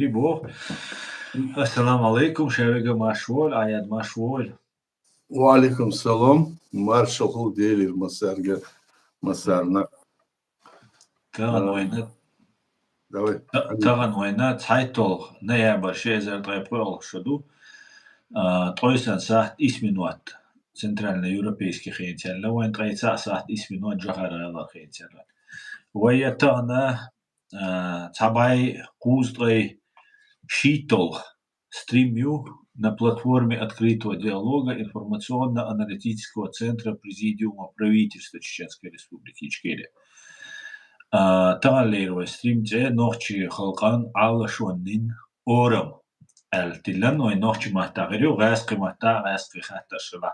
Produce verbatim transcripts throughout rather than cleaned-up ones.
Бо. Ассаламу алейкум, шавига машвол, аят машвол. Ва алейкум салам. Маршал хул делир масарга, масарна. Таган вайна. Давай. Таган вайна цайтол ноябрь ши эзар ткъай пхуьалгӀа шу ду. Ткъойсан сахт исминот. Центральноевропейский хенцелла вайн ткъайца сахт исминот жахара гала хенцелла. Вай я тагна цабай кузткъай шийтол стрим ю на платформе открытого диалога информационно-аналитического центра Президиума правительства Чеченской Республики Ичкерия. Таган лер вай стрим цӀе нохчи халкъан алашоннин орам. Эл тиллан вай нохчи матта гъирю, гъаскъи матта, гъаскъи хаттар шила.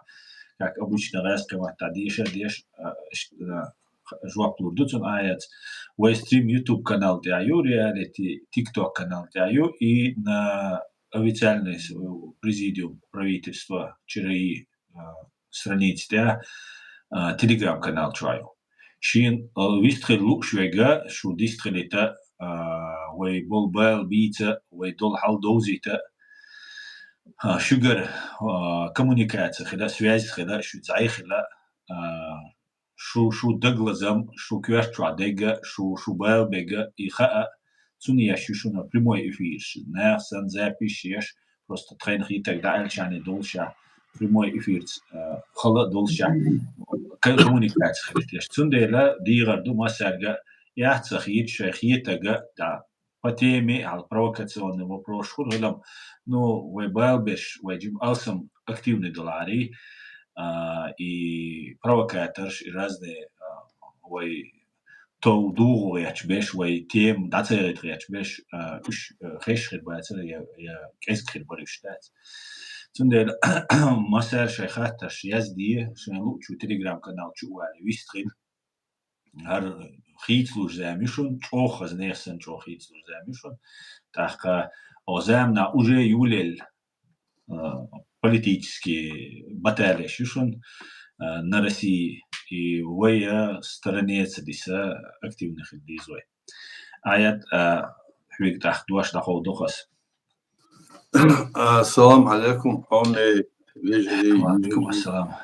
Как обычно гъаскъи матта деша, деш, жоп лур ду цун аяц. Вай стрим YouTube канал тя ю, реалити TikTok канал тя ю, и на официальный президиум правительства ЧРИ страниц тя Telegram канал чуаю. Шин вистхил лукшвега, шу дистхилита, вай бол бал бица, вай дол хал довзита, шугар коммуникация хила, связь хила, шу зай хила, шу шу даглазам, шу квешчу дега, шу шу бал бега, и хаа цун ящу шуна прямой эфир. Нах сан запись еш, просто тхайн хитаг да алчани долша, прямой эфир хала долша. Коммуникация хилтеш. Цун дела дигар ду масарга яца хит шай хитага да по теме, ал провокационный вопрос хулам. Ну, вай бал беш, вай жим алсам активный долари, и провокаторш, и разные вай тов дугъу гъеч беш, вай тем дацайгъит гъеч беш, уш хеш хир бацар, я кез хир бариш дац. Цундел масар шай хатташ язди, шай лучу Telegram канал чу вали вистхил. Гьар хийцлуш замишун, чӀохаз нехсан чӀо хийцлуш замишун. Тахка о замна уже юлел политический баталия шишун на России и вая стороне цадиса активных дизой. Аят хвиг тах дуаш дахол духас. Ассаламу алейкум, хьоме вежарий. Ва алейкум ассалам.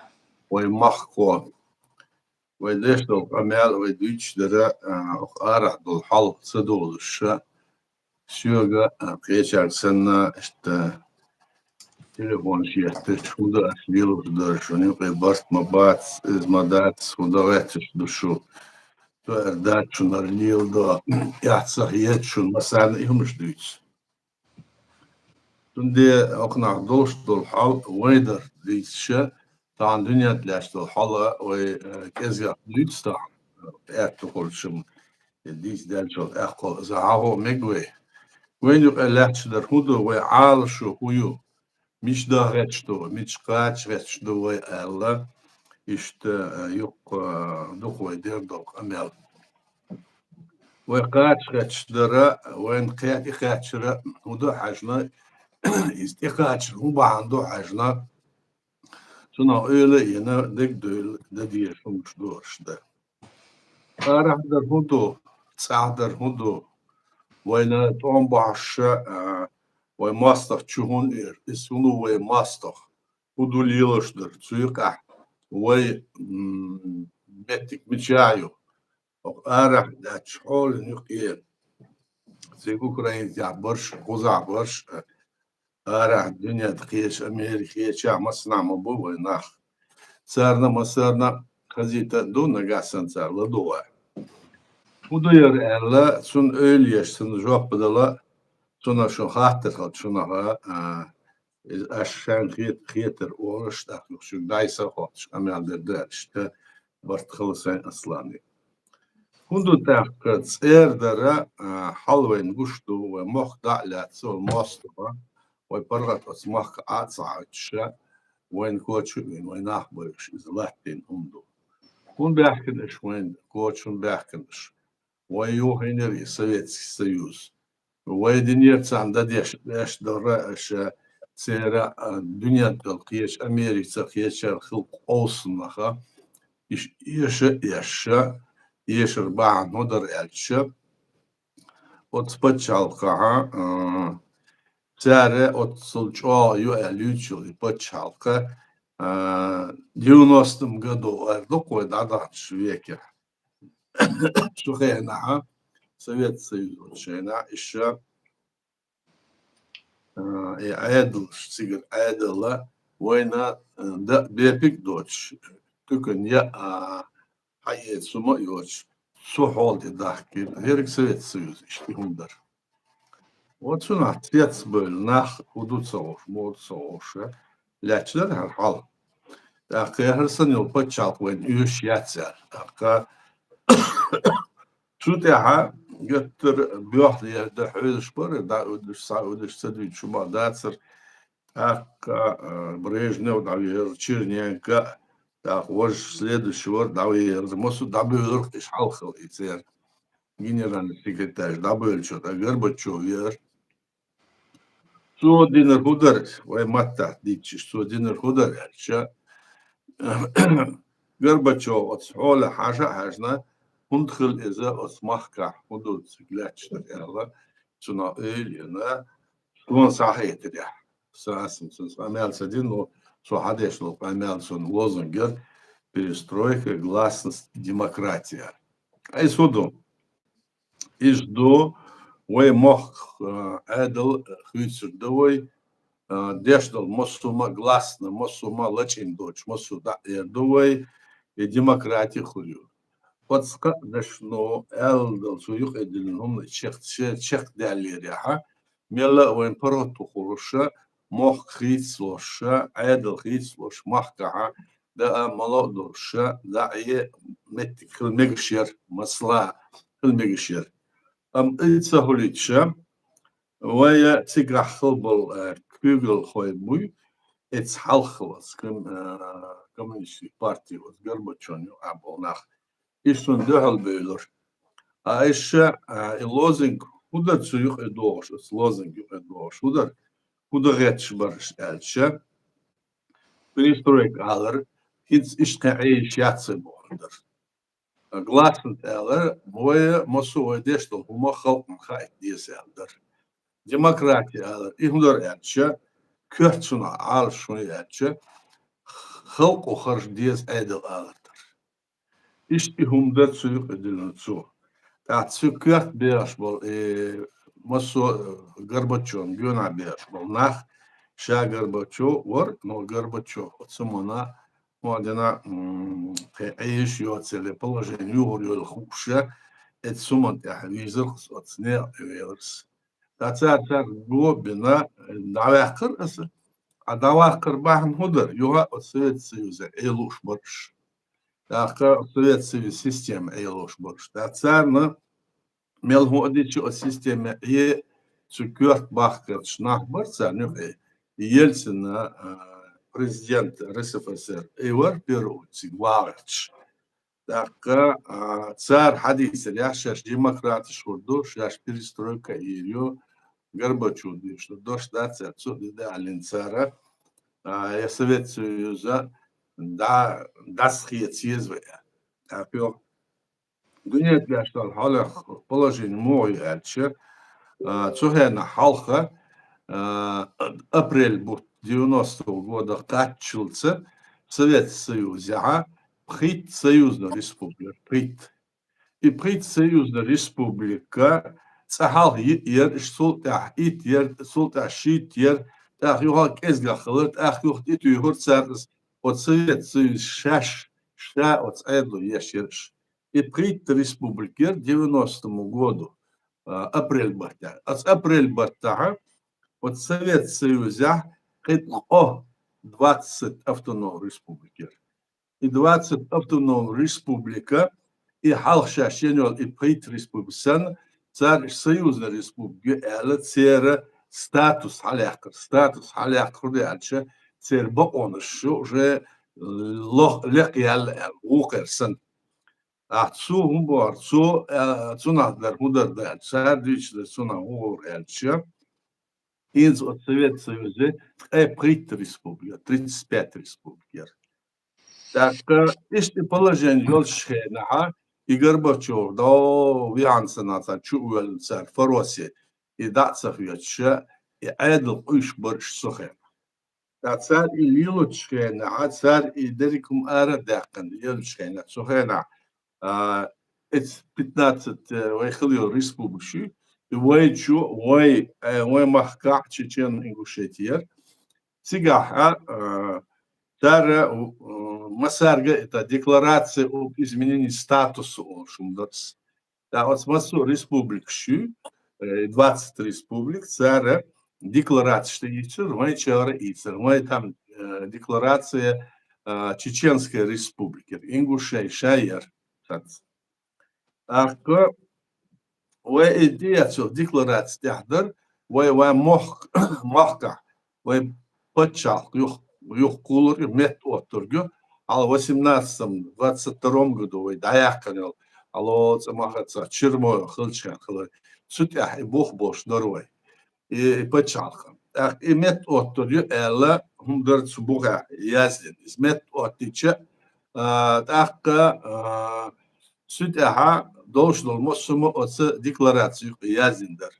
Вай махко. Вай деш дол къамел, вай дуьч дара, ох арах дол хьал ца долуша. Сюга кечаг санна, ишта телефон шиятта, чуда аш лилуш дар, шуни къе барт ма бац, из ма дац, худа гъеташ душу. Туэр дац шунар лил до, яхца хиет шун, масарна ихмуш дуьйц. Цунде окнах долуш дол хьал вайдар дуьйцша, тан дуьнят леш дол хьала вай кезгах дуьйц тан, аьтту хурчум, дийс дальчул эккол, за хьагъо мег вай. Вайн юкъе лаьтташ дар хӀун ду, вай Ӏалашо хӀу ю, мич да гӀеташ ду, мич кхача гӀеташ ду вай аьлла, иштта юккъа дукха вай дер дол къамел. Вай кхача гӀеташ дара, вайн кхе-, и кхачара хӀун ду хьаьжна, из тӀекхачара хӀун бахьана ду хьаьжна, цунах ойла а йина, дегдойла дан дезаш хӀумаш дораш дар. Арахь дар хӀун ду, цӀахь дар хӀун ду, вайна тӀом бахьаш, вай мастагӀа чу хӀун эр, иза хӀун ву вай мастагӀа, хӀун ду лелаш дар, цу юкъахь вай меттиг мичахь ю, Арахь даьчча хьолан юкъе. Цига Украинцехь барш, кхузахь барш, арахь дуьнен тӀа кхеча, Америка кхечахь массанахь ма бу вай нах. Царна массарна хазийта ду, нагахь санна цара ладугӀа. ХӀун ду яра аьлла, цунна ойла еш, цунна жоп дала, цунах шун хаттар хилча шунаха, а, иза аш шайн хет-, хетар олуш, тӀаккха шуьга дӀайса а хоттуш, къамел дер ду аьлла, иштта барт хала сайн Аслане. ХӀун ду тӀаккха цӀера дара, а, хьал вайна гуш ду, вай мохк дӀа а лаьцна, вай мостагӀа, вай паргӀат оцу махка Ӏа а ца Ӏуьттуша, вайна коча а вина, вай нах а бойуш, иза латтийна хӀума ду. ХӀун баьхкина аша вайна коча, хӀун баьхкина аша? Вай юхайнера и Советский Союз. Вай динера царна дан деш, деш дара аша церан, а, дуьнен тӀал кхеча, Америка ца кхечара хилла къовсамнаха, иш-, эша а эшша, эшар бахьана хӀун дара аьлча, оцу пачхьалкхахьа, а, цара оццул чӀоагӀа ю аьлла юьйцуш йола и паччахьалкх, а, девяностом году аьлла ду-кх вай дӀадахача векехь. Цу хенахь Совет Союз волчу хенахь иштта, а, и Ӏедалш, цигара Ӏедал вайна, а, дан бепиг а доцуш, туькан яа, а, хьаэца хӀума а йоцуш, цу хьола тӀе дахкийра. ХӀериг Совет Союз иштта хӀума дара. Вот цунах цецбевлла нах хӀун ду ца хууш, муха ду ца хууш, лаьтташ дара хӀара хьал. ТӀаккха хӀара санна йолу паччахьалкх вайна оьшуш яц аьлла. ТӀаккха цу тӀаьхьа гуттар а боьхна яр дан хьоьжуш бара, дӀа а уьдуш, схьа а уьдуш, ца дуьйцуш хӀума дацара. ТӀаккха, а, Брежнев дӀавеара, Черненко, тӀаккха важа следующий вара дӀавеара. Массо а дӀабевлира-кх, иштта хьалха хилла и церан генеральный секретарь дӀабевллачул тӀаьхьа Горбачев веара. Цо динарг хӀун дара, вай маттахь дийцча, цо динарг хӀун дара аьлча, Горбачев оцу хьоле хьажа а хьаьжна, хӀунда хилла иза оцу махкахь, хӀун ду цига лаьтташ дара аьлла, цунах ойла йина, суна схьахетарехь. Сан ас-м цунна къамел ца дина, но цо хьадеш долу къамел цунна лозунг яра: «Перестройка, гласность, демократия». Ай, со ду. Иза ду вай мохк, а, Ӏедал хуьйцур ду вай, а, деш долу массо а хӀума гласно, массо а хӀума лачкъийна доцуш, массо а дӀа а эр ду вай, и демократи хуьлур ю. Оцу кхаа дашно аьлла долу, цо юкъа диллина хӀума чекх-, чекхдаьллера яхьа, мелла а вайн паргӀато хуьлуш, мохк хийцалуш, Ӏедал хийцалуш, махкахьа даа мало а долуш, даа меттиг хила мегаш яра, масала, хила мегаш яра. Амма и ца хуьлуьйтуш, вай цигахь хила болу, э, куьйгалхой буй, эцу хьалха оцу ком-, э, коммунистический партин оцу Горбачевн юкъахь болу нах, и шуна дуьхьал бевлира. А иша, а, и лозунг хӀун дара цу юкъа догӀуш, оцу лозунг юкъа догӀуш хӀун дара, хӀун дан гӀерташ бара аша аьлча, перестройка алар, хӀинца иштта кхин Ӏийш яц бохур дара. Гласность алар, вай массо а вай деш долу хӀума халкъана хаийта деза аьлла дара. Демократия алар, и хӀун дара аьлча, коьртачунах Ӏалаш хӀун ю аьлча, халкъо харжа деза Ӏедал алар дара. Иштта и хӀума дара цу юкъа диллина цо. ТӀаккха цу коьрта бехаш болу, э, массо а, э, Горбачевн гоьнахь бехаш болу нах, ша Горбачев вара, но Горбачев оцу хӀуманна, хӀун дина, м, кхин Ӏийш йоцу или положение юхур йолу хууш, эцу хӀуманна тӀехь вийзархьа оцу некъа тӀе веларс. Ткъа цара, цара го а бина, дӀаваьккхира аса. Ткъа дӀаваккхар бахьана хӀун дара? Юха а оцу Совет Союзе Ӏелуш бара уьш. ТӀаккха Совет Союз система Ӏелуш бара уьш. ТӀаккха царна мел хӀун а дича, оцу системе Ӏе цу коьрта бахкарчу нах бара царна юкъе. Ельцина, а, президент РСФСР, и вара первый цига вагӀарчаш. ТӀаккха, а, цара хьадийцарехь, шаьш демократаш хӀур ду, шаьш перестройка йийр ю, Горбачев дуьйцуш ду, дош дац цаьрца, цо а ди даьллина цара, а, я Совет Союза дӀа-, дӀасахеца еза вай. ТӀаккха дуьнен тӀехь беш долу хьолех положение муха ю аьлча, а, цу хенахь хьалха, а, апрель бутт девяностого года кхаччалца Совет Союзехьа пхийтта союзна республика, пхийтта. И пхийтта союзна республика цкъа хьалха йиъ яра, иштта цул тӀаьхьа итт яра, цул тӀаьхьа шийтта яра, тӀаккха юха кӀезгах хилира, тӀаккха юха тӀетуьйхира цара, оцу Совет Союз шаьш, ша оцу Ӏедало еш яра уьш. И пхийтта республика яра девяностому году, а, апрель баттахь. Оцу апрель баттахь оцу Совет Союзехь кхин ткъо двадцать автономных республик яра. И двадцать автономных республика, и хьалха шаьш йина йолу и пхийтта республика санна, цара союзная республика ю аьлла, церан статус хьалаяккхира. Статус хьалаяккхира аьлча, церан бакъонаш шу уже лох-, лекха яьлла аьлла, вукхара санна. Ахьа цо хӀун бохура, цо, а, цунах дара хӀун дара дан, цара дуьйцуш дара цунах хӀун гӀора аьлча, хӀинца оцу Совет Союзе ткъе пхийтта республика, тридцать пять республика яра. ТӀаккха иштта и положение йолчу хенахьа, и Горбачев дов вихьана санна цара чу а воьллина цара фаросе, и дӀа а ца хьоьцуша, и Ӏедал къуьйсуш бара уж цу хенахь. Ткъа цара и лелочу хенахь, цара и дерриг хӀума ара а даьккхина лелочу хенахь, цу хенахь, а, эцу пятнадцать, э, вай хила йолу республикаш ю, и вай чу, вай, э, вай махкахь Чечен-Ингушетия яра. Цигахь, а, цара, э, массаьрга это декларация об изменении статуса олуш хӀума дара. Ткъа оцу массо а республикаш ю, э, двадцать республик, цара декларацеш тӀеийцира, вайн чара ийцира, вайн там, э, декларация, э, Чеченской республики, ингушей шай яра. ТӀаккха вай и тӀеэцна деклараци тӀехь дара, вай, вай мохк-, мохкахь, вай пачхьалкх юх-, юхакхуллург, меттаоттург ю, хьалха восемнадцатом, двадцать втором году вай дӀаяьккхина йолу, хьалха цӀа махаца Чермоев хилча хилла. Цу тӀехь и бух болуш дара вай. И, и пачхьалкх. ТӀаккха и меттаоттур ю аьлла, хӀума дара цу бухехь яздина. Иза меттаоттийча, а, тӀаккха, а, цу тӀехь долуш долу массо а оцу деклараци юкъа яздина дара.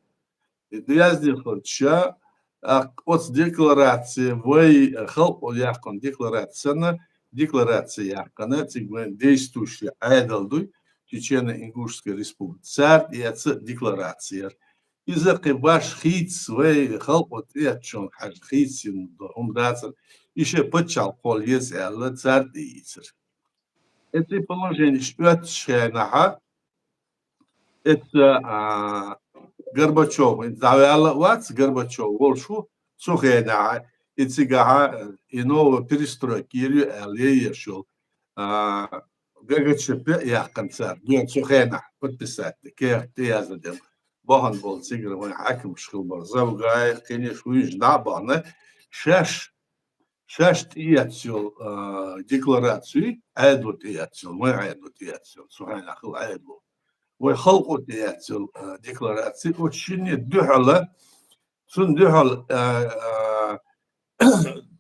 И яздина хилча, тӀаккха оцу деклараци, вай халкъо яьккхина деклараци санна, деклараци яьккхина, цига вайн действующий Ӏедал дуй, Чечено-Ингушская республика. Цара тӀеэцна деклараци яра. Иза кхин баш хийца, вай халкъо тӀеэцначунна хьаьжна хийца йина хӀума дацара, и шайн пачхьалкх кхолла еза аьлла, цара тӀеийцира. Эцу положенеш оьцучу хенахь, эцу, а, Горбачев, дӀаваьлла а вац, Горбачев волуш ву, цу хенахь, и цигахь, и новая перестройка йийр ю аьлла, еш йолу, а, ГГЧП яьккхина цара, дуьйна цу хенахь подписать, кехат тӀеяздан дела. Бахана болу цигара вайн хьаькамаш хилла бара, Завгаев, кхин иштта вуьйш дӀа а бахана, шаьш, шаьш тӀеэцна йолу, а, деклараци, Ӏедало тӀеэцна йолу, вайн Ӏедало тӀеэцна йолу, цу хенахь хилла Ӏедало. Вай халкъо тӀеэцна йолу, а, деклараци, оцу шинна дуьхьал, цунна дуьхьал, а, а,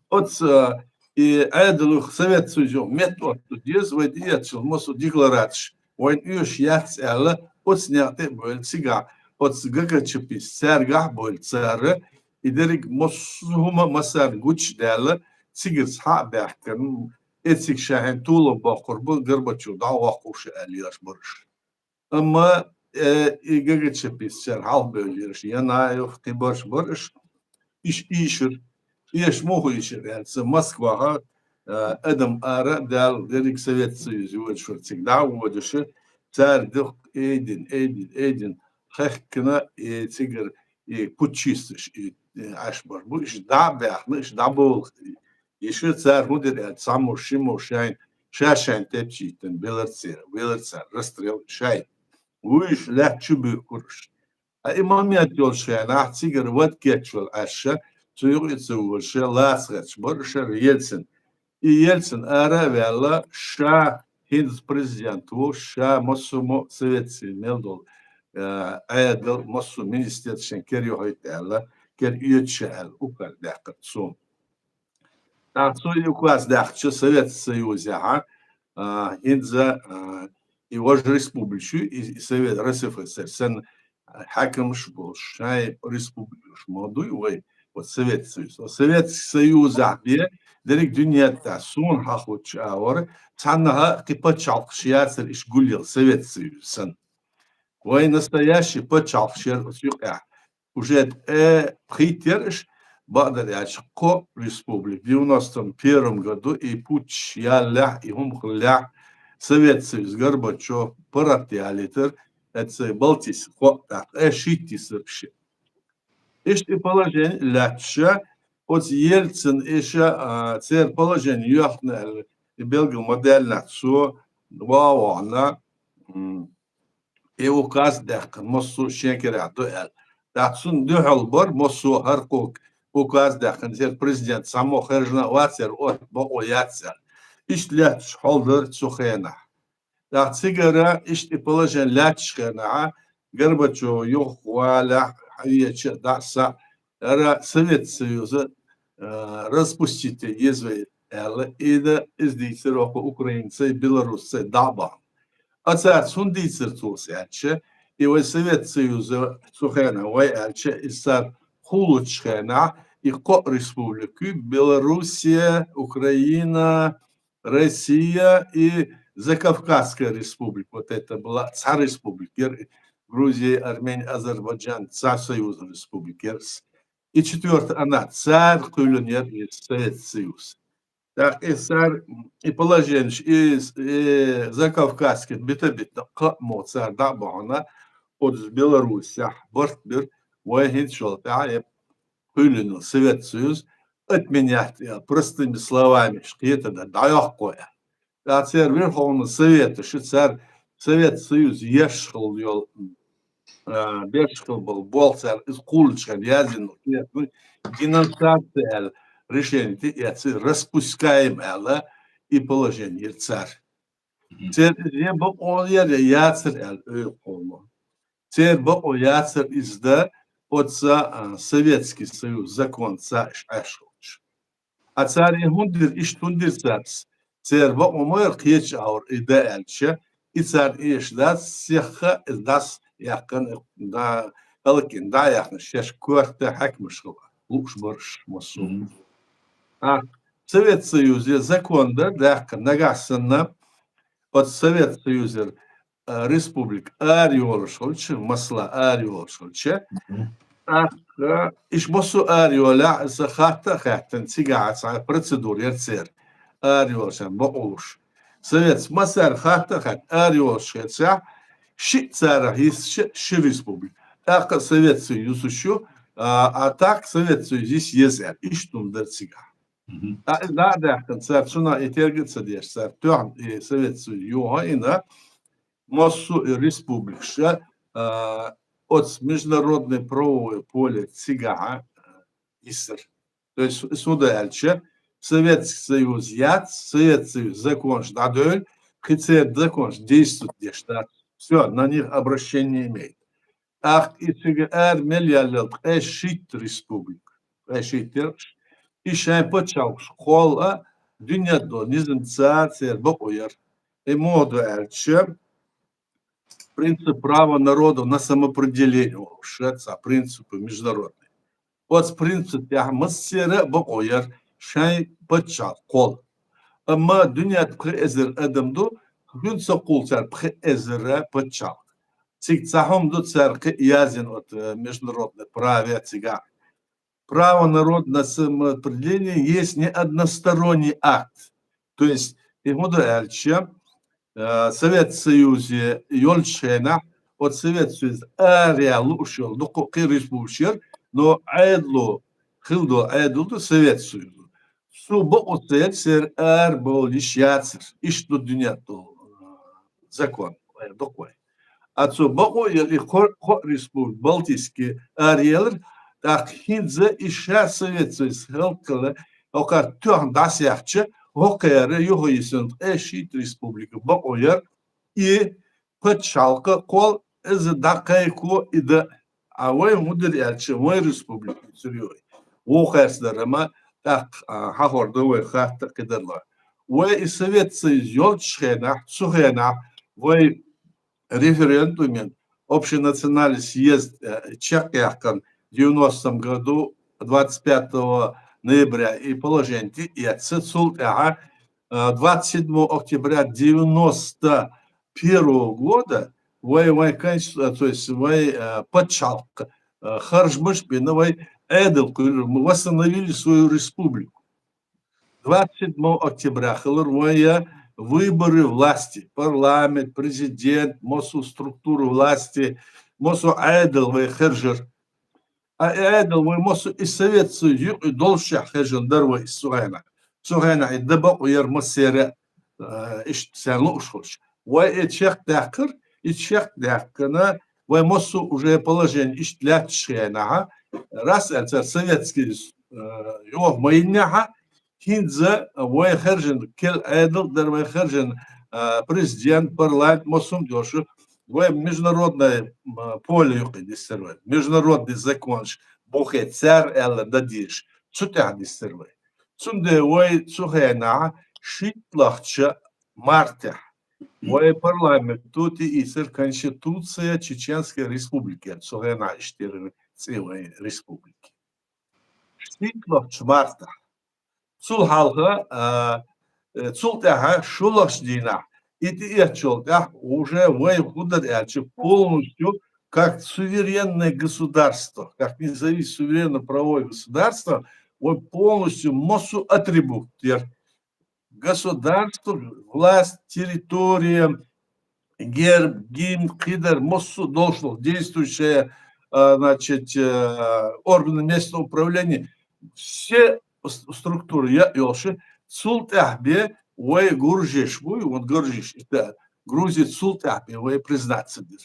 оцу, а, и Ӏедало, Совет Союзо меттаоттур деза, вай тӀеэцна йолу массо а декларацеш вайна оьшуш яц аьлла, оцу некъа тӀе а бевлла цигахь, оцу ГГЧП-ис цаьргахь а бевлла цара, и дерриг массо а хӀума массарна гучудаьлла, цигара схьа а баьхкина, эциг шайна толам боккхур бу, Горбачев дӀа а воккхуш аьлла еш бара уьш. Амма, э, и ГГЧП-ис цара хьалхабевлла ерш, Янаев, кхин барш бара уьш, уьш ийшира. Эш муха ийшира аьлча, Москвахь, э, адам ара а даьлла, дерриг Совет Союз йодуш вара цига дӀа а водуш, цара дукха айдина, айдина, айдина, хехкина, и цигара, и путчисташ, и, и Ӏаш бар бу, уьш дӀа а баьхна, уьш дӀабовла. И шу цара хӀун дира аьлча, цхьаммо, шиммо шайн, ша-шайн тепчийтина, белар цара, белар цара, расстрел шайн. Вуьйш лаьтта чу буьйхкура уьш. Ткъа и момент йолуш хенахь, цигара вад кечвелла Ӏаш, цу юкъа а ца волуш, лаца гӀерташ бара уьш Ельцин. И Ельцин ара а ваьлла, ша хӀинца президент ву, ша массо а мо Совет Союзан мел долу, э, Ӏедал, массо а министерствашна кара йохуьйту аьлла, кара оьцу ша аьлла, указ даьккхира цунна. ТӀаккха цо и указ даьккхича Совет Союзехь, а, хӀинца, а, и важа республикаш ю, и, и Совет, РСФСР санна, а, хьаькамаш болуш, шайн республикаш ма дуй вай, вот Совет Союз. Вот Совет Союзехь бен дерриг дуьнен тӀехь суна хьахуьттуш а вара, цхьаннахьа кхин пачхьалкхаш яцара иштта гулъелла Совет Союз санна. Вайн настоящий пачхьалкхаш яра оцу юкъехь. Уже, э, пхийтта яра уьш, бакъдар аьлча, кхо республика. Девяносто первом году и путч ялалехь, и хӀума хиллехь, Совет Союз, Горбачев, паргӀат ялийтар, эццай Балтийск кхоъ тӀаккха, э, шийтта йисар уьш. Иштта и положение лаьтташ, оцу Ельцин иша, а, церан положение йоьхна аьлла, и белгал ма даьллинехь, цо ван а вахана, м, и указ а даьккхина, массо а шен карахь ду аьлла. ТӀаккха цунна дуьхьал бара массо а хӀара кхуьнга указ а даьккхина, церан президент цхьаммо хержина а вац яра, оцу бакъо яц яра. Иштта лаьтташ хьал дара цу хенахь. ТӀаккха цигара иштта и положение лаьтташ хенахь, Горбачев юхавалахь, хьавеча а, дӀа а, схьа а, ара Совет Союза, а, распустить еза вай аьлла, и да, иза дийцира оха украинцай, белорусцай дӀа а бахана. А цара цунна дийцира цо аьлча, и вай Совет Союза цу хенахь вай аьлча, иза цара хулучу хенахь и кхо республика: Белоруссия, Украина, Россия и Закавказская республика. Вот это была цхьа республика яра, Грузия, Армения, Азербайджан, цхьа союз республика яра. И четвёртая она, цара кхоьллина яра и Советский Союз. ТӀаккха и цара, и положенеш, и, и Закавказский бита-битта кхаъ мо цара дӀа а бахьана, оцу Белоруссехь барт бира, вай хӀинца йолу тӀаьхьа кхоьллина Советский Союз отменять, простыми словами, кхетарна дӀайоккху аьлла. ТӀаккха церан Верховный Советаш, цара Советский Союз еш хилла йолу, а, беш хилла болу болх цара иза кхуллучу хенахь яздина, денонсация аьлла решение тӀеэцна, распускаем аьлла, и положение йира цара. Церан иза я бакъо яра, я яцара аьлла ойла кхолло. Церан бакъо яцара иза дан оцу, а, Советский Союз законца иш Ӏаш хилча. А цара и хӀунда дира, иштта хӀунда дира цара? Церан бакъо ма яра кхечу агӀор и дан аьлча, и царна эшаш дац, сихха иза дӀасаяьккхина, дӀа, хӀаллакьхина дӀа а яьккхина, шаьш коьрта хьаькамаш хила лууш бара уьш массо а. Мгм. А Советский Союзе закон дара даьккхина, нагахь санна оцу Советский Союзера а, республика ара йолуш хилча, масала, ара йолуш хилча, мгм, тӀаккха, иштта массо а ара йолахь, иза хатта а хаьттина, цигахь цхьа процедура яра церан, ара йолуш, бакъо луш. Советский массаьрга хатта а хаьттина, ара йолуш хилча, шиъ царах йисча, ши республика. ТӀаккха Советский Союз ю, а, а так Советский Союз йиса еза аьлла, иштта хӀума дара цигахь. Мгм. А, иза дӀа а даьккхина, цара цунах и терга а ца деш, цара тоьхна и Советский Союз йохийна, массо а и республикаша, а, оцу международное правовое поле цигахь, а, йисира. То есть, ис хӀун ду аьлча, Советский Союз яц, Советский Союз законаш дӀадевлла, кхин церан законаш действовать деш дац. Всё, на них обращение не имеет. ТӀаккха и цига ара мел яьлла ткъе шийтта республика, ткъе шийтта яра уьш, и шайн пачхьалкхаш кхолла а, дуьненна долу низамца церан бакъо яра. И муха ду аьлча, принцип права народа на самоопределение олуш, цхьа принципы международные. Оцу принципехь массеран а бакъо яра шайн пачхьалкх кхолла. Амма дуьненна пхи эзар адам ду, хӀунда ца кхуллу цара пхи эзар пачхьалкх? Цига цхьа хӀума ду цара кхин а яздина оцу, э, международный праве цигахь. Право народа на самоопределение есть не односторонний акт. То есть, и хӀун ду аьлча, э, Совет Союзе йолчу хенахь, оцу Совет Союз араяла лууш йолу дуккха а кхин республикаш яра, но Ӏедало, хилла долу Ӏедал ду Совет Союз. Цу бакъо ца елча, церан арабовла йиш яцара. Иштта ду дуьненна долу, э, закон, э, дукха вай. А цу бакъо а елла, и кхо-, кхо республика, Балтийский, араелира, тӀаккха хӀинца и ша Совет Союз хӀаллакьхилла, хӀокхара тоьхна дӀасаяьхча, хӀокхара юхайисина ткъе шийтта республика бакъо яра, и пачхьалкх кхолла, иза дӀакхайкхо и дан. А вай хӀун дира аьлча, вайн республика, Цуьрёй, вукхаьрца дара, амма тӀаккха, а, хьахор ду вай хатта а кхидарло. Вай и Совет Союз йолчу хенахь, цу хенахь вай референдумен, общенациональный съезд, э, чекхъяьккхина девяностом году, двадцать пятого ноября, и положение тӀеэцна, цул тӀаьхьа, э, двадцать седьмого октября девяносто первого года вай, вай конститу-, то есть вай, э, пачхьалкх, э, харжамаш а бина, вай Ӏедал кхуьйлура, мы восстановили свою республику. Двадцать седьмого октября хилира вайн выборы власти, парламент, президент, массо а структура власти, массо а Ӏедал вай хержира. А и Ӏедал вай массо а и Совет Союз юкъе доллушехь хержина дара вай иза цу хенахь. Цу хенахь и дан бакъо яра массеран а, э, иштта царна лууш хилча. Вай и чекхдаьккхира, и чекхдаьккхина, вай массо а уже положение иштта лаьтташ хенахь, раз аьлла цара советский, э, юха ма йиннехь, хӀинца вай хержина керла Ӏедал а дара, вай хержина, э, президент, парламент, массо а долуш, вай международное, м, поле юкъе диссира вай. Международный законаш бохий цара аьлла дан дезаш, цу тӀехь диссира вай. Цундела вай цу хенахь шийтталагӀча мартехь вай парламенто тӀеийцира Конституция Чеченской Республики, цу хенахь иштта яра цӀе вай республики. шийтталагӀча мартахь. Цул хьалха, а, э, цул тӀаьхьа шоллагӀча дийнахь, и тӀаэцначул тӀаьхьа уже вай хӀу дар аьлча полностью как суверенное государство, как независимое суверенно-правовое государство, вай полностью массу атрибут яр. Государство, власть, территория, герб, гимн, кхыдар, массу а должность, действующая, а, значит, э, органы местного управления, все с-, структуры я йолуш, цул тӀаьхьа бен вай гуржеш буй, вот гуржеш, это Грузия цул тӀаьхьа бен вай признаться дир.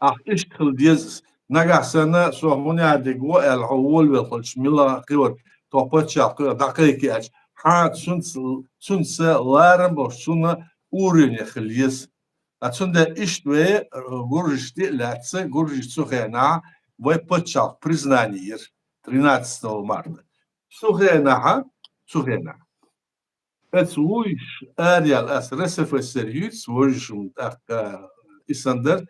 Ахь иштта хила деза. Нагахь санна, со хӀунда дерг ву аьлла, хьо волавелла хилча, мила кхиор, тхо паччахьалкхе дӀакхайкхи аьлча, хьан цунца, цунца ларам болуш, цунна уровень хила еза. А цундела иштта вай, э, гуржашна тӀе а лаьцна, гуржаша цу хенахь вай паччахьалкх признание йира тринадцатого марта. Цу хенахь, цу хенахь. Оцу вуйш араяьлла ас РСФСР юьйцу, вожашна тӀаккха и санна дара.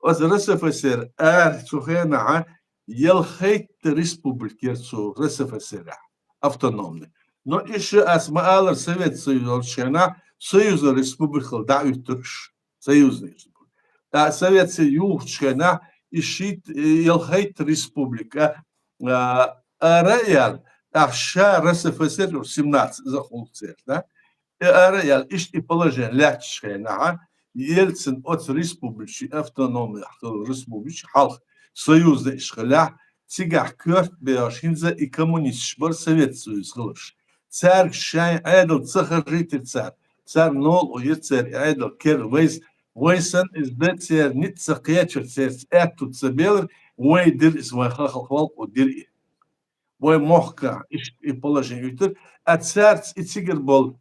Оцу РСФСР ара цу хенахь ялхайтта республика яра цу РСФСР-ахь, автономный. Но иштта ас ма-аллара, Совет Союз йолчу хенахь союзный республика хилла дӀахӀуьттура уьш. Союзный республика. ТӀаккха Совет Союз юхучу хенахь и шийтта, э, ялхайтта республика, а, ара а яьлла, тӀаккха ша РСФСР, семнадцать иза хӀуллакх церан, да? И ара а яьлла, иштта и положение лаьттачу хенахь, Ельцин оцу республикашна автономный хилла республикаш хьалха союзный иштта хиллехь, цигахь коьрта бехаш хӀинца и коммунисташ бара Совет Союз хиларш. Цаьрга шайн Ӏедал ца хержийтира цара. Царна новкъа йира церан Ӏедал кер вайса, вай санна иза дан церан ницкъ ца кхечира, церан аьтту ца белира, вай дира иза, вайн ха-, халкъо дира и. Вай мохкахь иштта и положение юьтура, а цаьрца и цигара болу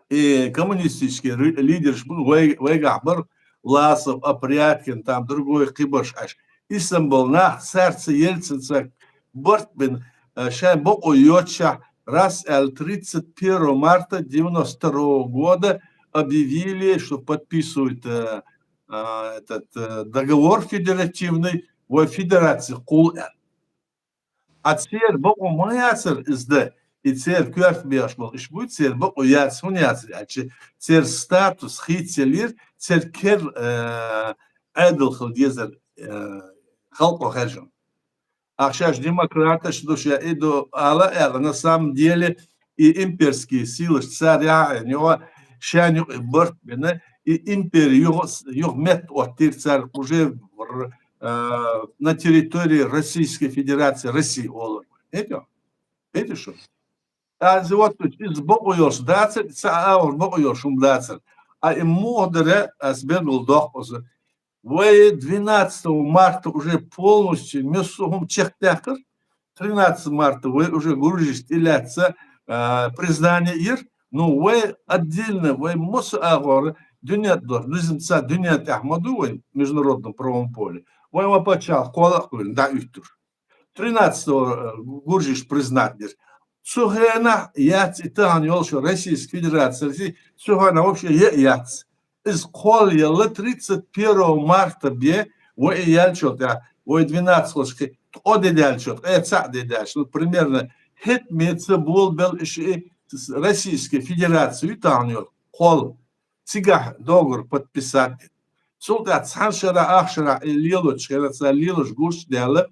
и коммунистический ри-, лидерш бу вай-, вайгахь бара, Власов, Опрядкин, там другой кхибарш Ӏаш. И санна болу нах цаьрца Ельцинца барт бина, э, шайн бакъо йоццушехь, раз аьлла, тридцать первого марта девяносто второго года объявили, что подписывают, э, э, этот, э, договор федеративный, вай федераци кхул аьлла. А церан бакъо ма яцара иза дан, и церан коьрта бехаш болу иштта буй, церан бакъо яц, хӀунда яцара аьлча, церан статус хийцаелира, церан кер, э, Ӏедал хила дезара, э, халкъо хаьржина. Ахь шаьш демократаш ду, ша и ду ала а аьлла, на самом деле и имперские силаш цара яхьа а йо, шайна юкъе барт бина, и импери юха, юха метта оттийра цара уже р-, а, на территории Российской Федерации, России олура. Хетий? Хетий шу? Аза вот иза бакъо йолуш дацара, ца а агӀор бакъо йолуш хӀума дацара. А и муха дара, ас бен долу доккхуза. Вай двенадцатого марта уже полностью массо а хӀума чекхдаьккхира. Тринадцатого марта вай уже гуржашна тӀелаьцна, а, признание йира. Ну, вай отдельно, вай массо а агӀора дуьнен тӀехь, низамца дуьнен тӀехь ма ду вай международном правовом поле. Вай ма паччахьалкх кхолла а кхоьллина, дӀахӀуьттура. Тринадцатого, э, гуржаш признать дира. Цу хенахь яц и тахана йолуш Российской Федерации, цу хенахь вообще е а яц. Иза кхолла елла тридцать первого марта бен, вай и яьллачул тӀаьхьа, вай двенадцать хилча, ткъо де даьллачул, ткъе цхьаъ де даьллачул, ну, примерно, хӀетта меца болабелла иша и Российская Федерация ю тахана йолу, кхолла. Цигахь договор подписать дина. Цул тӀаьхьа цхьана шарахь, ах шарахь и лелочу хенахь, цара лелош гуш а даьлла,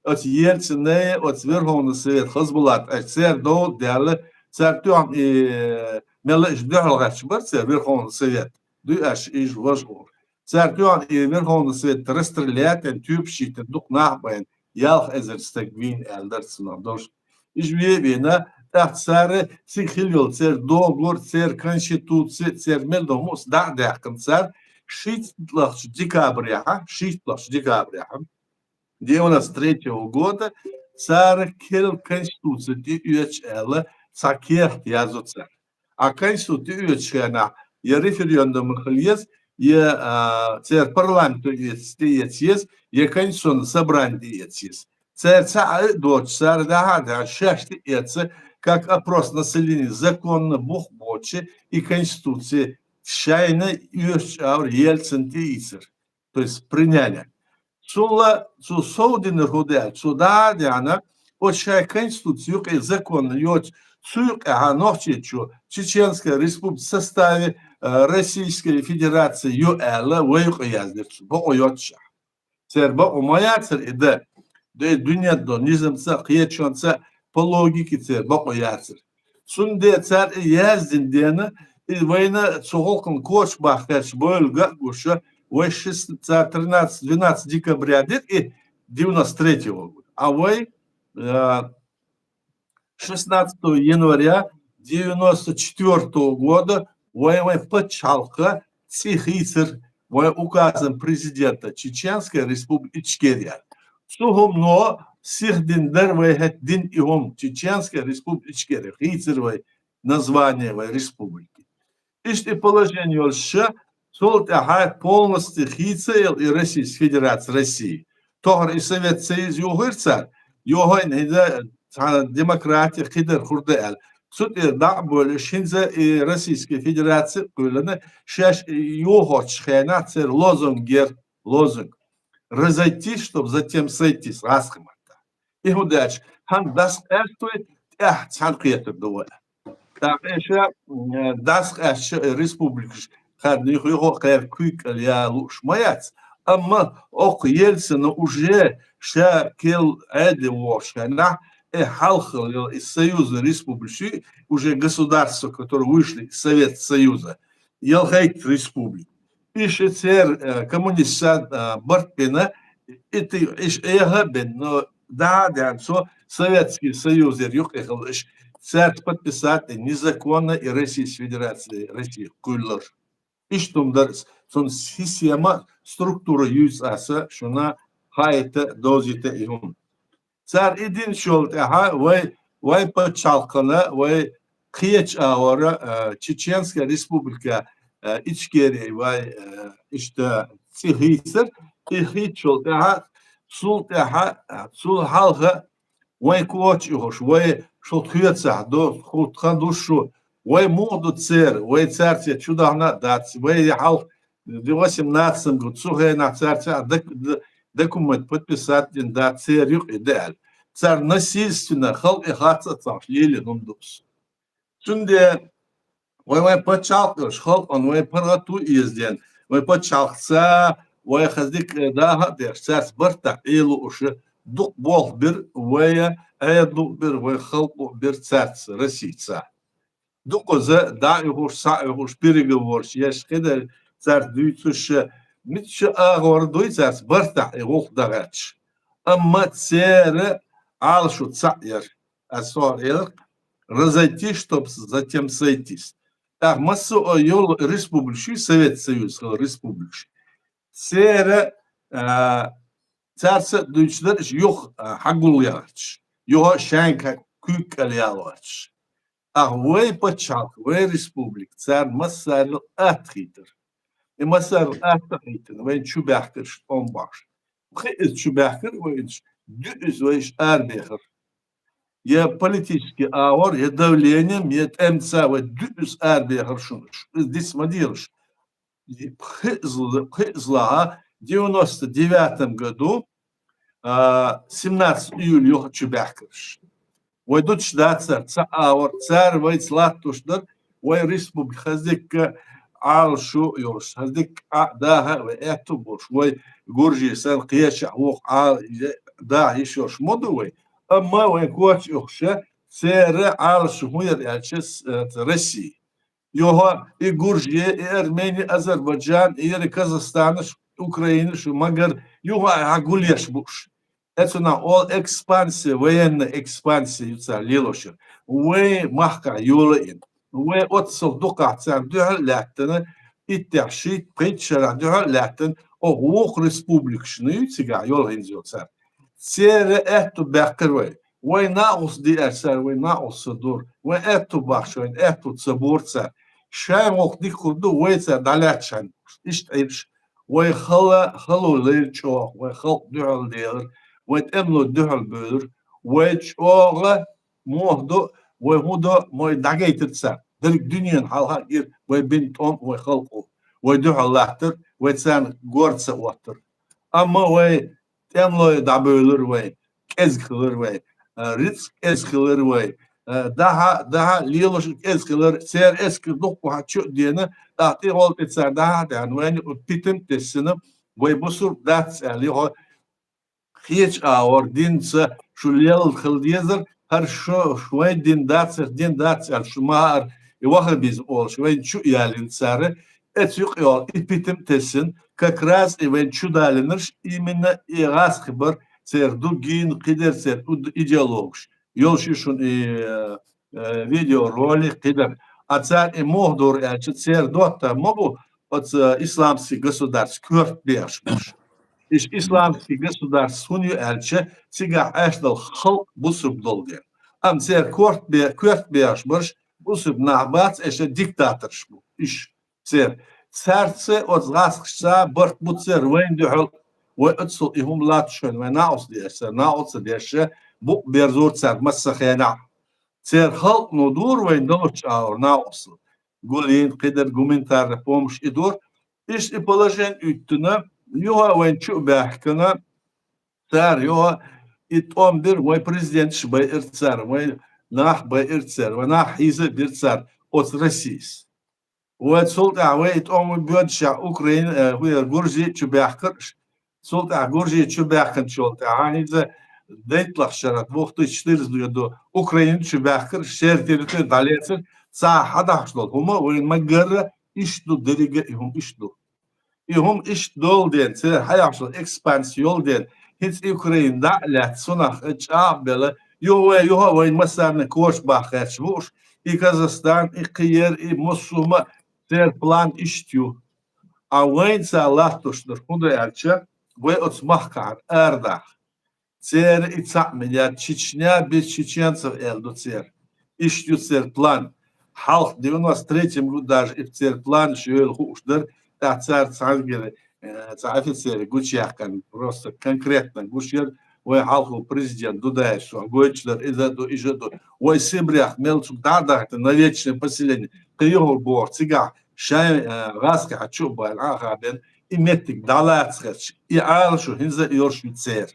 оцу Ельцинан, оцу Верховный Совет хазбулат, аш церан довла даьлла, цара тоьхна и, мелла иша дуьхьал гӀерташ бара церан Верховный Совет. Дуй аш иша важа гӀур. Цара тоьхна и Верховный Совет расстрелять а, тоьпаш йитина, дукха нах а байна, ялх эзар стаг вийна аьлла дара цунах долуш. Иша ве а вийна, тӀаккха цара цига хила йолу церан договор, церан конституция, церан мел долу хӀума дӀа а даьккхина цара, шийтталгӀачу декабрехь, шийтталгӀачу декабрехь, девяносто третьего года, цара керла конституция тӀеоьцуш аьлла, цхьа кехат язо цара. А конституция тӀеоьцучу хенахь я референдум хила еза, я, а, церан парламенто эца тӀеэца еза, я конституционное собрание тӀеэца еза. Церан цхьа а доцуш, цара дахьа а дахьа, шаьш тӀеэца, как опрос населения, законно бух боцуш, и конституция шайна оьшучу агӀор Ельцин тӀеийцира. То есть приняли. Цул а, цо сов динарг хӀун ду аьлча, цо дӀа а даьхьна, Оцу шайн конституци юкъе, закон йоцу, цу юкъехьа Нохчийчу Чеченская республика составе, э, Российской Федерации ю аьлла, вай юкъе яздира цу, бакъо йоццушехь. Церан бакъо ма яцара и дан. Ду-, дуьненна долу низамца а, кхечунца а, по логике церан бакъо яцара. Цундела цара и яздина дена, и вайна цу гӀуллакхна коча бахкарш бойла ган а гуш, вай шест-, цара тринадцать, двенадцать декабря дира и девяносто третьего года. А вай, э, шестнадцатого января девяносто четвёртого года вай, вайн пачхьалкхан цӀе хийцира вайн указом президента Чеченская Республика Ичкерия. Цу хӀумано сихдина дара вай хӀетта дина и хӀума, Чеченская Республика Ичкерия хийцира вай название вай республики. Иштта и положение йолуш, цул тӀаьхьа полностью хийца а елла и Российская Федерация России. Тохара и Совет Союз юхийра цара, юхийна хӀинца цхьана демократия кхидара хӀума ду аьлла. Цу тӀера дӀа а бовлуш, хӀинца и Российская Федерация а кхоьллина, шаьш и юхочу хенахь церан лозунг яра, лозунг: «Разойтись, чтоб затем сойтись», гӀазкхийн маттахь. И хӀун даьлча, хӀан дас къаьстой, тӀаьхьа цхьаьна кхетар ду вай. ТӀаккха и ша, м, дас къаьстича республикаш хадна юха-юха а кхаьрга куьйга кӀел яла лууш ма яц. Амма окху Ельцина уже ша кел Ӏеда вогӀуш хенахь, и хьалхалла йолу и союзный республикаш, уже государства, которые вышли из Совета Союза, ялхайтта республика. И ши церан, э, коммунистца, э, барт бина, и ти-, иш эхьа а бина, но да, да, цо Советский Союз яра юкъе хилла, иш цаьрца подписать дина незаконно и Российская Федерация, Россия кхуьллар. Иштта хӀума дара, цунна система, структура юьйцу аса шуна хаийта, довзийта и хӀума. Цара и динчул тӀаьхьа вай, вай пачхьалкхана, вай кхечу агӀора, а, Чеченская Республика, а, Ичкерия вай, а, иштта цӀе хийцира, и хийцчул тӀаьхьа, цул тӀаьхьа, а, цул хьалха вайн коча а йохуш, вай шу тхоьцахь ду, хӀуттхан ду шу, вай муха ду церан, вай цаьрца чу дахана а дац, вай хьалха восемнадцатом году цу хенахь цаьрца док-, д-, документ подписать дина дац, церан юкъе ду аьлла. Цара насильственно халкъе хац а ца хууш лелийна хӀума ду иза. Цундела вай, вайн пачхьалкх а йолуш, халкъана вайн паргӀато а эздина, вайн пачхьалкхца, вай хаза дика даха а деш, цаьрца бартахь Ӏе лууш, дукха болх бира вай, Ӏедало а бира, вайн халкъо а бира цаьрца, Россица. Дукхаза дӀа а оьхуш, схьа а оьхуш, переговораш еш, кхидерг цаьрца дуьйцуш, мичча агӀор дуй цаьрца бартахь и гӀуллакх дан гӀерташ. Амма церан Ӏалашо цхьаъ яра. Аса хӀора элира: «Разойтись, чтоб затем сойтись». ТӀаккха массо а йолу республикаш, Совет Союз хилла республикаш, церан, а, цаьрца а дуьйцуш дара, уьш юха, а, хьагулъяхьарчаш, юха а шайга куьйга кӀел ялорчаш. Ахьа вай пачхьалкх, вай республика царна массарел атта хийтира. И массарел атта хийтина, вайна чу баьхкира уьш тӀом бахьаш. Пхи иза чу баьхкира вайна, дуьхьа иза вайша арабехира. Я политический агӀор, я давлением, я тӀемца вай дуьхьа иза арабехира шуна. Иза диц ма делаш. Пхи иза, пхи иза лахьа, девяносто девятом году, а, семнадцатого июля юха чу баьхкира уьш. Вай дуташ дацара, ца агӀор, цара вайца латтош дара, вай республика хаза дика Ӏалашо а йолуш, хаза дика Ӏа а даха а вай аьтту а болуш, вай гуржий санна кхечахь вукху Ӏала а даха йиш йолуш ма ду вай. Амма вайн коча а оьхуш, церан Ӏалашо хӀун яра аьлча, с-, э, Россия. Юха и гуржи, и армени, Азербайджан, и яра Казахстанаш, Украинаш, магар, юха а гулъеш бу уьш. Эцунах олу экспансия, военная экспансия ю цара лелош яра. Вай махкахь йолаийна. Вай оццул дукхахь царна дуьхьал а лаьттина, иттех шийтта, пхийтта шарахь дуьхьал а лаьттина, оха вукху республикашна ю цигахь йолу хӀинца йолу цара. Церан аьтту баьккхира вай. Вай накъост диара цара, вай накъост ца дора. Вай аьтту бахча, вайн аьтту ца бора цара. Шайн гӀуллакх дика хир ду, вай цара дӀалаьцча хьаьна. Иштта Ӏийраш. Вай хала, хало лайра чӀогӀа, вай халкъ дуьхьал делира, вай тӀемалой дуьхьал бевлира, вай чӀогӀа мохь до, вай хӀун до, вай дӀагайтира цара. Дерриг дуьненан хьалха а гира вай бина тӀом, вай халкъо. Вай дуьхьал латтара, вай царна гор ца оттара. Амма вай тӀемалой дӀабевлира вай, кӀезиг хилира вай. а, рицкъ эза хилар вай, а, дахьа, дахьа лелаш эза хилар, церан эскар дукха хьа чу а дена, тӀаккха тӀехула тӀе цар дахьа а даьнна, вайна питам а тесна, вай бусург дац аьлла, юха хеча агӀор динца шу лелла хила дезар, хӀара шу, шу вайн дин дац, хӀара дин дац аьлла, шу ма хаара, и ваххабизм олуш, вайна чу а ялийна цара, эца юкъа йолу и питам а тесна, как раз и вайна чу далийнарш, именно и гӀазкхи бар, церан ду гийна, кхидерг церан уд-, идеологаш. Йолуш ю шуна и, э, э, видеоролик, кхидерг. А цара и муха дора аьлча, церан доттагӀа ма бу оцу исламский государство коьрта бехаш барш. Иштта исламский государство хӀунда ю аьлча, цигахь Ӏаш долу халкъ бусург долу дела. Амма церан коьрта бе-, коьрта бехаш барш бусург нах бац, иштта диктаторш бу. Иштта церан. Цаьрца оцу гӀазкхашца барт бу церан вайна дуьхьал, вай оццул и хӀума латташ хьуна, вай накъост деш, церан накъост деш, букъ берзора цаьрга массо а хенахь. Церан халкъано дура вайна долчу агӀор накъостал. Гулйина, кхидерг гуманитарная помощь и дура. Иштта и положение уьттина, юха а вайна чу а баьхкина, цара юха и тӀом бира, вай президенташ байира цара, вай нах байира цара, вай нах хьийза а бира цара оцу Российс. Вай цул тӀаьхьа вай и тӀом боьдушехь Украина, э, вай Гуржи чу баьхкира уьш. Цул тӀаьхьа Гуржи чу баьхкинчул тӀаьхьа хӀинца дайттлагӀчу шарахь, две тысячи четырнадцатом году Украина чу баьхкира уьш, шеран территори дӀалецира, цхьа хьадахьаш долу хӀума вайна ма-гарра иштта ду, дерриге а и хӀума иштта ду. И хӀума иштта долу дела, церан хьаьхча экспанси йолу дела, хӀинца и Украина дӀа а лаьцна, цунах чӀагӀбелла, юха вай, юха а вайн массарна коча бахха гӀерташ бу уьш, и Казахстан, и кхиер, и массо а хӀума, церан план иштта ю. А вайна цара латтош дара, хӀунда аьлча, вай оцу махкахьара арадаха. Церан и цхьаъ миллиард, Чечня без чеченцев аьлла ду церан. Иштта ю церан план. Хьалха девяносто третьем году даже и церан планаш йойла хууш дара, тӀаккха цара цхьаьнгара, э, цхьа офицерий гучуяьккхина, просто конкретно гуш яра, вай хьалхо президент Дудаев, со гойтуш дара, иза а ду, иша а ду. Вай Сибрех мел цу дӀа а дахийтина, на вечное поселение, кхин юхур боху, цигахь шайн, э, гӀазкхи хьа чу а баьлла, Ӏаха а бен, и меттиг дӀалаца хезча, и Ӏалашо хӀинца а йолуш ю церан.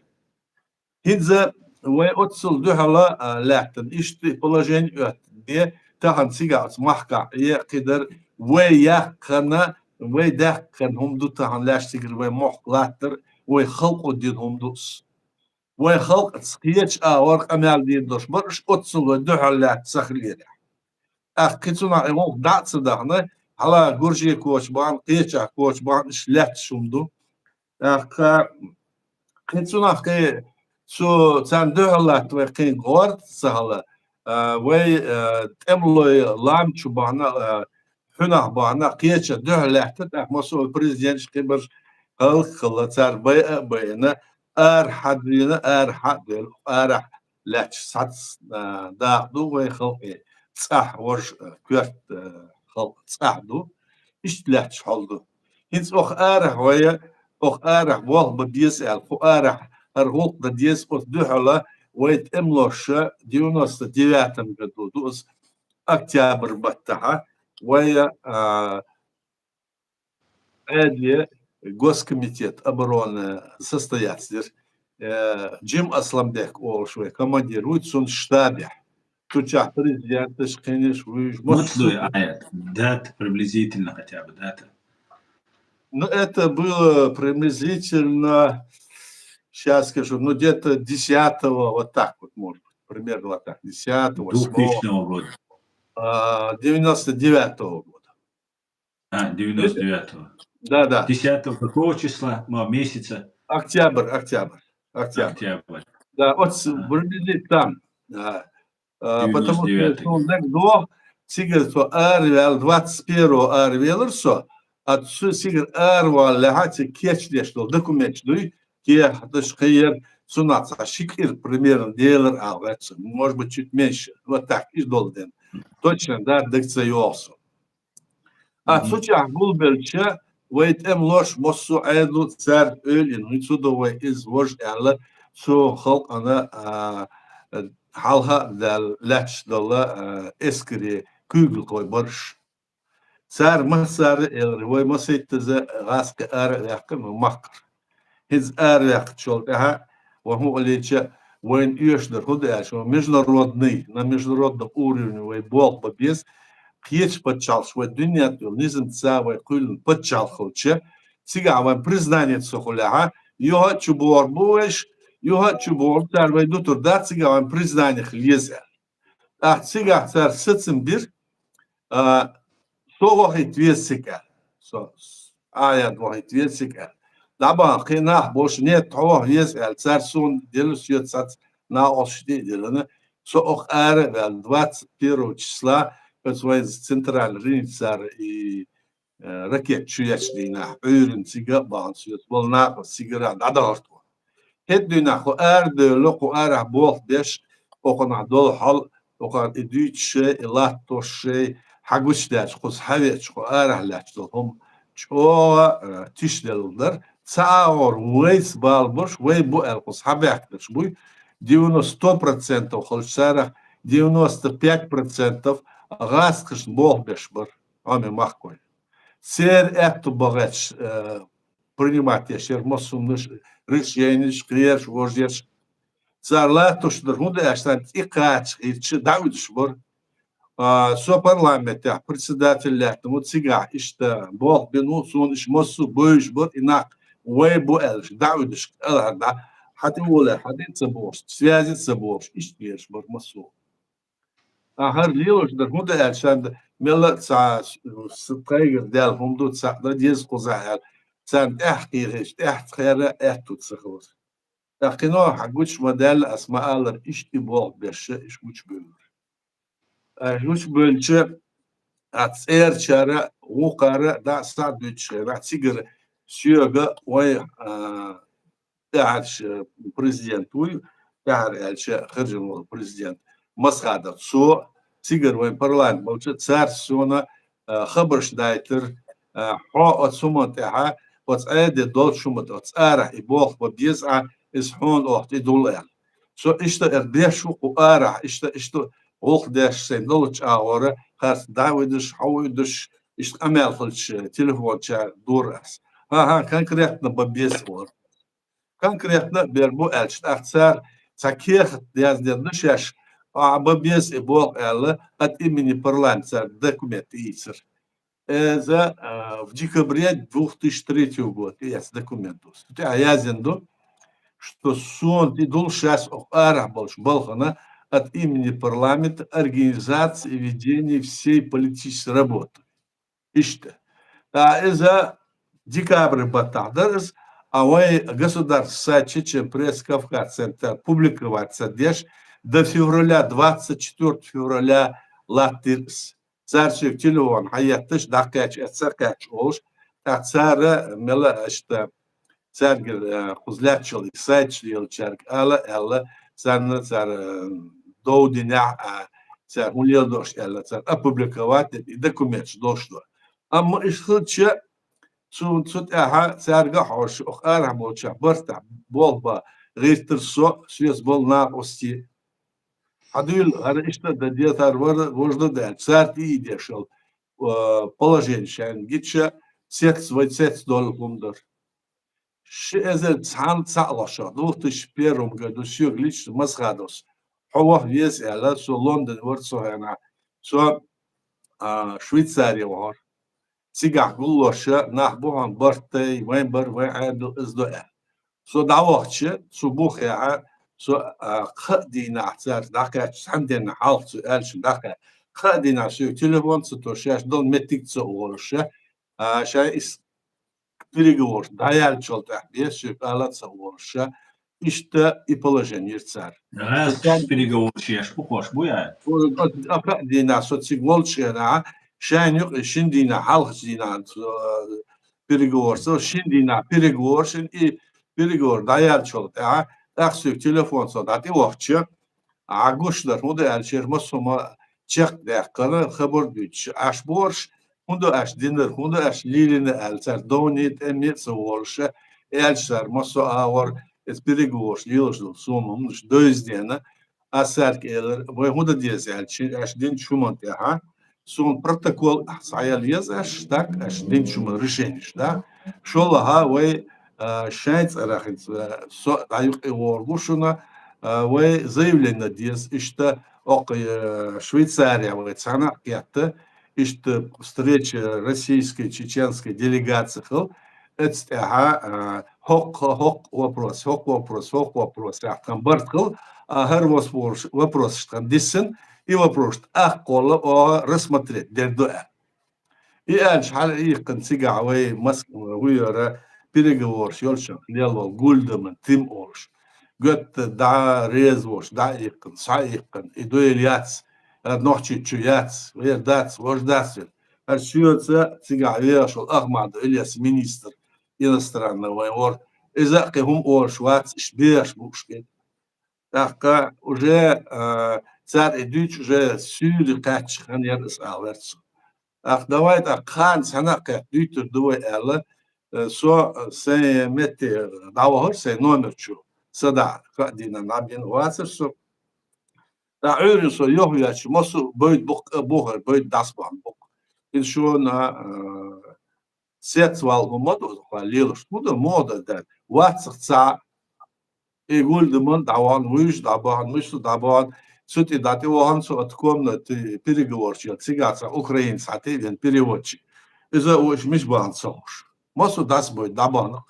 ХӀинца вай оццул дуьхьала, а, лаьттина, иштта и положение оьттина де, тахана цигахь оцу махкахь Ӏе а кхидара, вай яьккхина, вай даьккхина хӀума ду тахана лаьш цигара вай мохк латтар, вай халкъо дина хӀума ду ас. Вай халкъаца кхечу агӀор къамел дийр долуш бара уьш оццул вай дуьхьал лаьтта ца хиларехь. ТӀаккха кхин цунах и гӀуллакх дӀа а ца дахана, хьала Гуржи коча бахьана, кхечахь коча бахьана, иштта лаьтташ хӀума ду. ТӀаккха кхин цунах кхин цу царна дуьхьал латта вай кхин гӀорта ца хала, а, вай, а, тӀемалой лам чу бахьана, а, хьуьнах бахьана, кхеча дуьхьал лаьтта, тӀаккха массо а президенташ кхин барш хӀаллакьхилла, цара байа а байна, ара хьадвина, ара хьа а девлла, арахь лаьтташ схьац, а, дакъа ду вай халкъе, цӀахь важа, а, коьрта, а, халкъ цӀахь ду, иштта лаьтташ хьал ду. ХӀинца оха арахь вай, оха арахь болх бан деза аьлла, кху арахь хӀара гӀуллакх дан деза, оцу дуьхьала вай тӀемалоша девяносто девятом году ду аса октябрь баттахьа, вай, а, Ӏаьдале Госкомитет обороны состоятель дира. Э, Джим Асламбек олуш вай командир вуй цунна штабехь. Цу чохь президенташ, кхиниш, вуьйш, массо а. Дата приблизительно хотя бы, дата. Ну, это было приблизительно, щас скажу, ну, где-то десятого, вот так вот, может быть, примерно вот так, десятого, восьмого. Двухтысячного года. А, девяносто девятого года. А, девяносто девятого. Да, да. Десятого какого числа? Ма-, месяца? Октябрь, октябрь, октябрь. Октябрь. Да, вот с-, приблизительно там. Да. А, потому что девяносто девятый. Сон дагадогӀу, цигара со араваьлла, двадцать первого аравелар со, а цу цигара араваллехьа, цига кечдеш долу документаш дуй, кехаташ, кхиер, цунах цхьа ши кӀира примерно делар аьлла гӀерташ, может быть, чуть меньше. Вот так, иза долу ден. Точно, да, дага ца йогӀу со. А цу чохь гулбелча, вай тӀемалош массо а Ӏедало цаьрга ойла йина, хӀинца ду вай иза важа аьлла, цу халкъана, а, хьалха а даьлла, лаьтташ долу, а, эскаре куьйгалхой барш. Цара массара а элира, вай масийттаза гӀазкхи ара а ваьккхина вай махкара. ХӀинца ара ваьккхачул тӀаьхьа, вай хӀун олийча, вайна оьшуш дар хӀун да аьлча, международный, на международном уровне вай болх бан беза, кхеча паччахьалкхаш вай дуьнен тӀа йолу низамца вай кхоьллина паччахьалкхаш хилча, цигахь вайн признание ца хуьлехь, юха а чу богӀур бу вайша, юха а чу богӀур цара вай дутур дац, цигахь вайн признание хила еза аьлла. ТӀаккха цигахь цара сацам бира, а, со вахийта веза цига аьлла. Со Ӏа яд вахийта веза цига аьлла. ДӀабахана кхин нах болуш, нет, хьо ваха веза аьлла, цара суна делла соьца сац накъосташна тӀе а деллина. Со оха ара а ваьлла, двадцать первого числа, оцу вайн центральный границара и, э, ракета чу ечу дийнахь, Ӏуьйранна цига а бахана соьца, болу накъост цигара а дӀадахарт ван. ХӀетахь дуьйнахь кху арадевлла, кху арахь болх беш, окхунахь долу хьал, окхара и дуьйцуш шай, и латтош шай, хьагучудаьлча, кхуза хьавеача, кху арахь лаьтташ долу хӀума чӀогӀа, э, тишделла дара. Ца агӀор вайца бала барш, вай бу аьлла кхуза хьабаьхкинарш буй, девяносто, сто процентов хилча царах девяносто пять процентов гӀазкхашна болх беш бара, гӀоме махкой. Церан аьтту бахьецаш, э, принимать еш яра массо а хӀуманаш, решенеш, кхераш, вожеш. Цара латтош дара, хӀунда аьлча царна тӀекхача хилча дӀауьдуш бара. А, со парламентехь председатель лаьттина ву, цигахь иштта болх бина ву, суна иштта массо а бевзаш бара, и нах вай бу аьлла, дӀауьдуш, кӀелхьара дӀа, хьан тӀе волий, хьан тӀе а ца бохуш, связи а ца бохуш, иштта бераш бара массо а. Ткъа хӀара лелош дара, хӀунда аьлча царна мелла а ца, с-, тхайгара даьлла хӀума ду, цхьаъ дан деза кхузахь аьлла, царна тӀаьхьа кхехьаш, тӀаьхьа цхьаьрра аьтту ца хилар. ТӀаккха кхин а хьан гучу ма даьлла, ас ма-аллара, иштта и болх беш, иштта гучубевллера. Ас гучубевлча, а цӀерачара, вукхара, дӀа а схьа а дуьйцуш хенахь, цигара соьга вай, а, тӀаьхьарчу президент вуй, тӀаьхьара аьлча, хержина волу президент Масхадов. Цо цигара вайн парламент болчу цара суна, а, хабарш дайтира, а, хьо оцу хӀуманна тӀехьа, оцу Ӏедалехь долчу хӀуманна тӀе, оцу арахь и болх бан беза Ӏа, иза хьуна оха тӀедула аьлла. Со иштта эр деш ву кху арахь, иштта, иштта гӀуллакх деш сайн долчу агӀора, харц дӀа а вуьдуш, хьо а вуьдуш, иштта къамел хилча, телефон чу дора ас. ХӀан-хӀа, конкретно бан беза олура. Конкретно а бер бу аьлча, тӀаккха цара цхьа кехат яздан ду шаьш, а, бан беза и болх аьлла, от имени парламента цара документ ийцира. Иза, а, в декабре двух тысяч третьего года и эцу документ ду. Цу тӀехь яздан ду, что суна тӀедула шаьш оха арахь болчу балхана от имени парламента организации и ведения всей политической работы. Иштта. ТӀаккха иза декабрь баттахь дара иза, а вайн государственный сайт Чечен Пресс Кавказ Центр публиковать ца деш, до февраля, двадцать четвёртого февраля латтира иза. Цара соьга телефон хьаетташ, дӀакхаьчча, ца кхаьчча олуш, тӀаккха цара мела иштта цаьрга, э, кхуза лаьтташ йолу и сайташ лелачаьрга ала аьлла, царна цара, э, дов динехь, а, цара хӀун леладо аьлла, цара опубликовать дина и документаш долуш ду. Амма иштта хилча, цу, цу тӀаьхьа цаьрга а хьожуш, оха арахь болчохь бартахь болх бан гӀиртира со, соьца болу накъостий. Хьан дуьйла, хӀара иштта а дан дезар вара, важа ду даьлча, цара тӀеийдеш йолу, э, положени шайна гича, цец вай цец долу хӀума дара. Ши эзар цхьаьна цхьаъ лошах, двух тысяч первом году соьга лично Масхадовс, хьо ваха веза аьлла, со Лондоне вара цу хенахь. Со, а, Швейцаре вахара. Цигахь гуллуша нах бу хьуна барт дай, вайн бар, вайн Ӏедал иза до аьлла. Со дӀавахча, цу бухехьа, со, а, кхаа дийнахь цаьрца дӀакхаьчча, цхьана денна хьалха цу аьллачун дӀакхаьчча, кхаа дийнахь соьга телефон ца то, шаьш долу меттиг ца олуша, а, шайн ис переговорш дӀаяьллачул тӀаьхьа бен соьга ала ца олуша, иштта и положени йира цара. Гьа, переговорш еш бу, хӀорш бу яа? О, о, а кхаа дийнахь со цига волчу хенахь, шайна юкъа шин дийнахь, хьалхачу дийнахь, э, переговорш, со шин дийнахь переговорш, и переговор дӀаяьллачул тӀаьхьа, тӀаккха соьга телефон со дӀатӀевахча, Ӏа гуш дара, хӀунда аьлча, массо а хӀума чекхдаьккхина, хабар дуьйцуш, аш борш, хӀунда аш динар, хӀунда аш лелийна аьлла, цара довне, тӀемме а ца волуша, аьлча цара массо а агӀор, иза переговорш лелаш долу сома хӀуманаш девза дена, ас цаьрга элира, вай хӀун дан деза аьлча, аш динчу хӀуманна тӀехьа, суна протокол схьаяла еза аш, так, аш динчу хӀуманан решенеш, да? ШолгӀа вай, а, шайн цӀарах, а, со дӀаюкъе вогӀур ву шуна, а, вай заявление деза, иштта оккха, э, Швейцария вай цхьана кхетта, иштта встреча российской, чеченской делегации хила, эцтехьа, а, хокк, хокк вопрос, хокк вопрос, хокк вопрос, яхтан барт хила, а, хар вопрос, вопрос штан диссин, и вопрос аккола, о, рассмотреть дерду а. И аьлча хьала ийккхина цигахь вай Москва вуйора переговорш йолчунах лелвол гулдаман тим олуш. Готта дӀа реза волуш, дӀа ийккхина, схьа ийккхина, и дуйла яц, ар нохчий чу яц, вер дац, вож дац вер. Ар шоьца цигахь вехаш волу Ахмадов Ильяс министр иностранный вайн вор. Иза а кхин хӀума олуш вац, иш бехаш бууш кхин. ТӀаккха уже, а, цара и дуьйцу уже суьйре кхаьчча хан яра аса ала верца. Ах, давай, тӀаккха кхана цхьана а кхетта дуьйтур ду вай аьлла, э, со, э, сайн метте дӀавахара сайн номер чу. Са дӀа, кхаа дийнан дӀабина вацара со. ТӀаккха Ӏуьйрана со йохвеча, массо а бойда буккха а бохар, бойда дӀасабахна буккха. Иза шуна, э, сецвал хӀума ду, хьа лелаш. ХӀун ду, муха дар даьлла? Вацах цхьа, и гулдаман дӀавахана, вуьйш дӀабахана, муьсу дӀабахана, цу тӀе дӀатӀевахана со оцу комнате переговорчу, цигахь цхьа украинец хьатӀе а вена переводчик. Иза а вуьйш мича бахана ца хууш. Массо а дӀасабойта дӀабахана.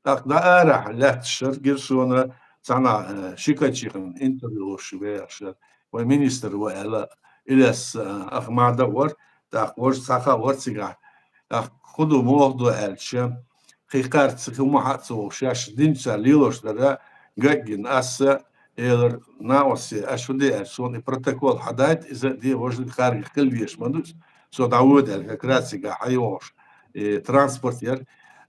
ТӀаккха дӀа арахь лаьтташ шара гира суна цхьана, э, ши качихана интервью луш вехаш шара. Вай министр ву аьлла, Ильяс, э, Ахмадов вара, тӀаккха важа цхьа хаа вара цигахь. ТӀаккха хӀун ду, муха ду аьлча, кхин кхарца хӀума хьа а ца вохуш, шаьш динчара лелош дара, гаг а гина аса, элира, накъост, аш хӀун де аьлча, суна и протокол хьадайта, иза а де, важа харгах хила везаш ма ду, со дӀавоьду аьлла, как раз цигахь хьайогӀуш, и транспорт яра,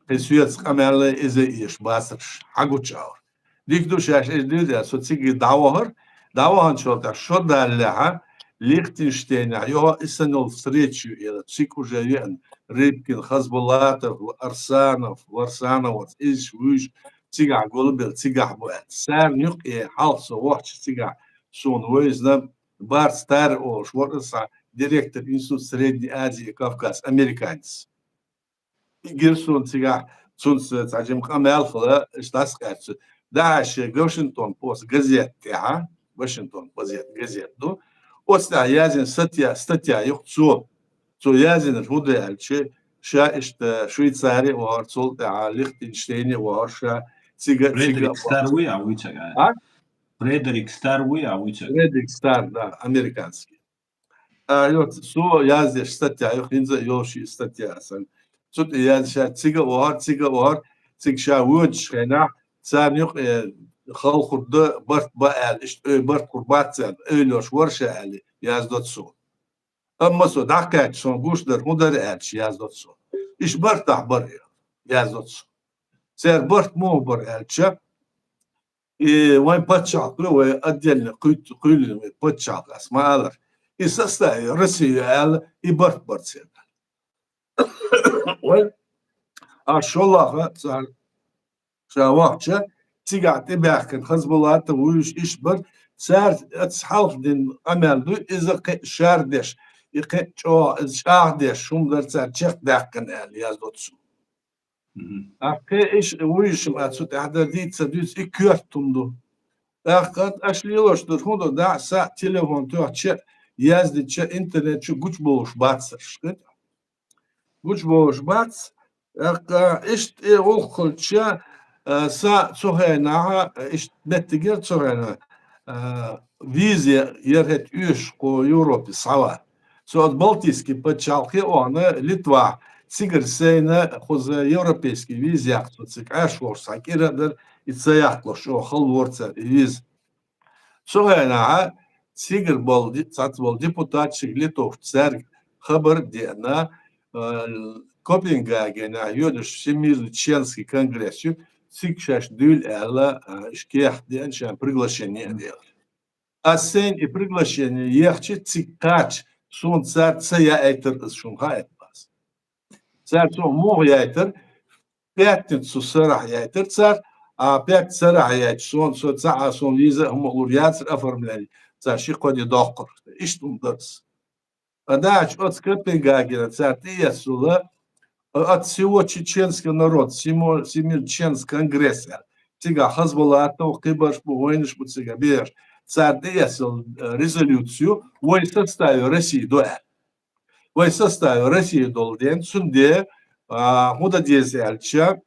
кхин соьца къамел а иза а еш бацарш, хьагуча аура. Дика ду шаьш, иш дийр а, со цига дӀавахара, дӀаваханчул тӀаьхьа шо даллехьа, Лихтенштейнехь, йоха, и санна йолу встреча ю, элира, цига уже веана, Рыбкин, Хасбулатов, Арсанов, Варсановац, иза вуьйш, цигахь гулбелла, цигахь бу аьлла. Царна юкъе хьалха со вахча цигахь, суна вевзина, Барц Тара олуш, вара аса директор Института Средней Азии и Кавказа, американец. И гира суна цигахь, цунца цхьа жима къамел хила, иштта дӀасакъаьстча. ДӀахьаьжча, Вашингтон Пост газет тӀехь, Вашингтон Пост газет ду, оцу тӀехь яздина статья, статья ю-кх цо. Цо яздинарг хӀун ду аьлча, ша иштта Швейцари а вахара, цул тӀаьхьа Лихтенштейне а вахара ша, цига, цига Фредерик Старр вуй а вуьйцург? А? Фредерик Старр вуй а вуьйцург? Фредерик Старр, да, американский. А, йо, со яздеш статья ю-кх, хӀинца а йолуш и статья сан. Цу тӀе яздеш цига а вахара, цига а вахара, цига ша воьдучу хенахь, царна юкъе, э, халхур дан барт бан аьлла, иштта, ой, барт хур бац царна, ойла йолуш вара ша аьлла, яздо цо. Амма со дӀакхаьчча, суна гуш дара, хӀун дара аьлча, яздо цо. Иш бартахь бара, яздо цо. Церан барт муха бара аьлча, и вайн пачхьалкх ду, вай отдельно кхуьйт-, кхуьйлина вай пачхьалкх, ас ма аллара. И составе России аьлла, и барт бара церан. Вай, а шолгӀа цара ша вахча, цигахь тӀебаьхкина Хасбулатов вуьйш иштта бара, цара оцу хьалха дина къамел ду, иза кхин шардеш, и кхин чӀогӀа, иза чӀагӀдеш, хӀума дара цара чекхдаьккхина аьлла, яздо цо. Мгм. ТӀаккха иш вуьйш ма цу тӀехь дара дийца ца дуьйцу, и коьрта хӀума ду. ТӀаккха аша лелош дара хӀун ду, дӀа а, са а телефон тоьхча, яздича, интернет чу гучубовлуш бацарш, кхета? Гучубовлуш бац. ТӀаккха иштта тӀе гӀуллакх хилча, а, са цу хенахь, а, иштта меттигера цу хенахь, а, виза яр хӀета оьшуш кху Европе схьаван. Со оцу Балтийский пачхьалкхе а вахана, Литвахь, цигара сайна кхуза европейский виза яккха со цига Ӏаш вохуш цхьа кӀира а дара, и ца яккхалуш чӀогӀа хала вора цара и виза. Цу хенахь цигара болу ди-, цхьацца болу депутатчиг литовцу цаьрга хабар а деана, а, Копенгагенехь йоьдуш Всемирный чеченский конгресс ю, цига шаьш дуьйла аьлла, а, иштта кехат деана, шайн приглашение а делла. Ас сайна и приглашение ехча, цига кхача, суна цара ца яийтар, ас шуна хаийта бац. Цара суна муха яийтар, пятницу сарахь яийтар цара, а пятницу сарахь яийтар суна, со ца а, суна виза а хӀума а лур яцара оформление, цара ши-кхо де доккхура. Иштта хӀума дара ас. Ткъа дахьаш оцу Копенгагена цара тӀеэцна суна, оцу всего чеченского народа, всему-, Всемирный чеченский конгресс аьлла. Цигахь Хазбулатов, кхибарш бу, вайнаш бу цигахь беш. Цара тӀеэцал, э, резолюцию вай составе России ду аьлла. Вай составе России долу ден, цундела, а, хӀун дан деза аьлча,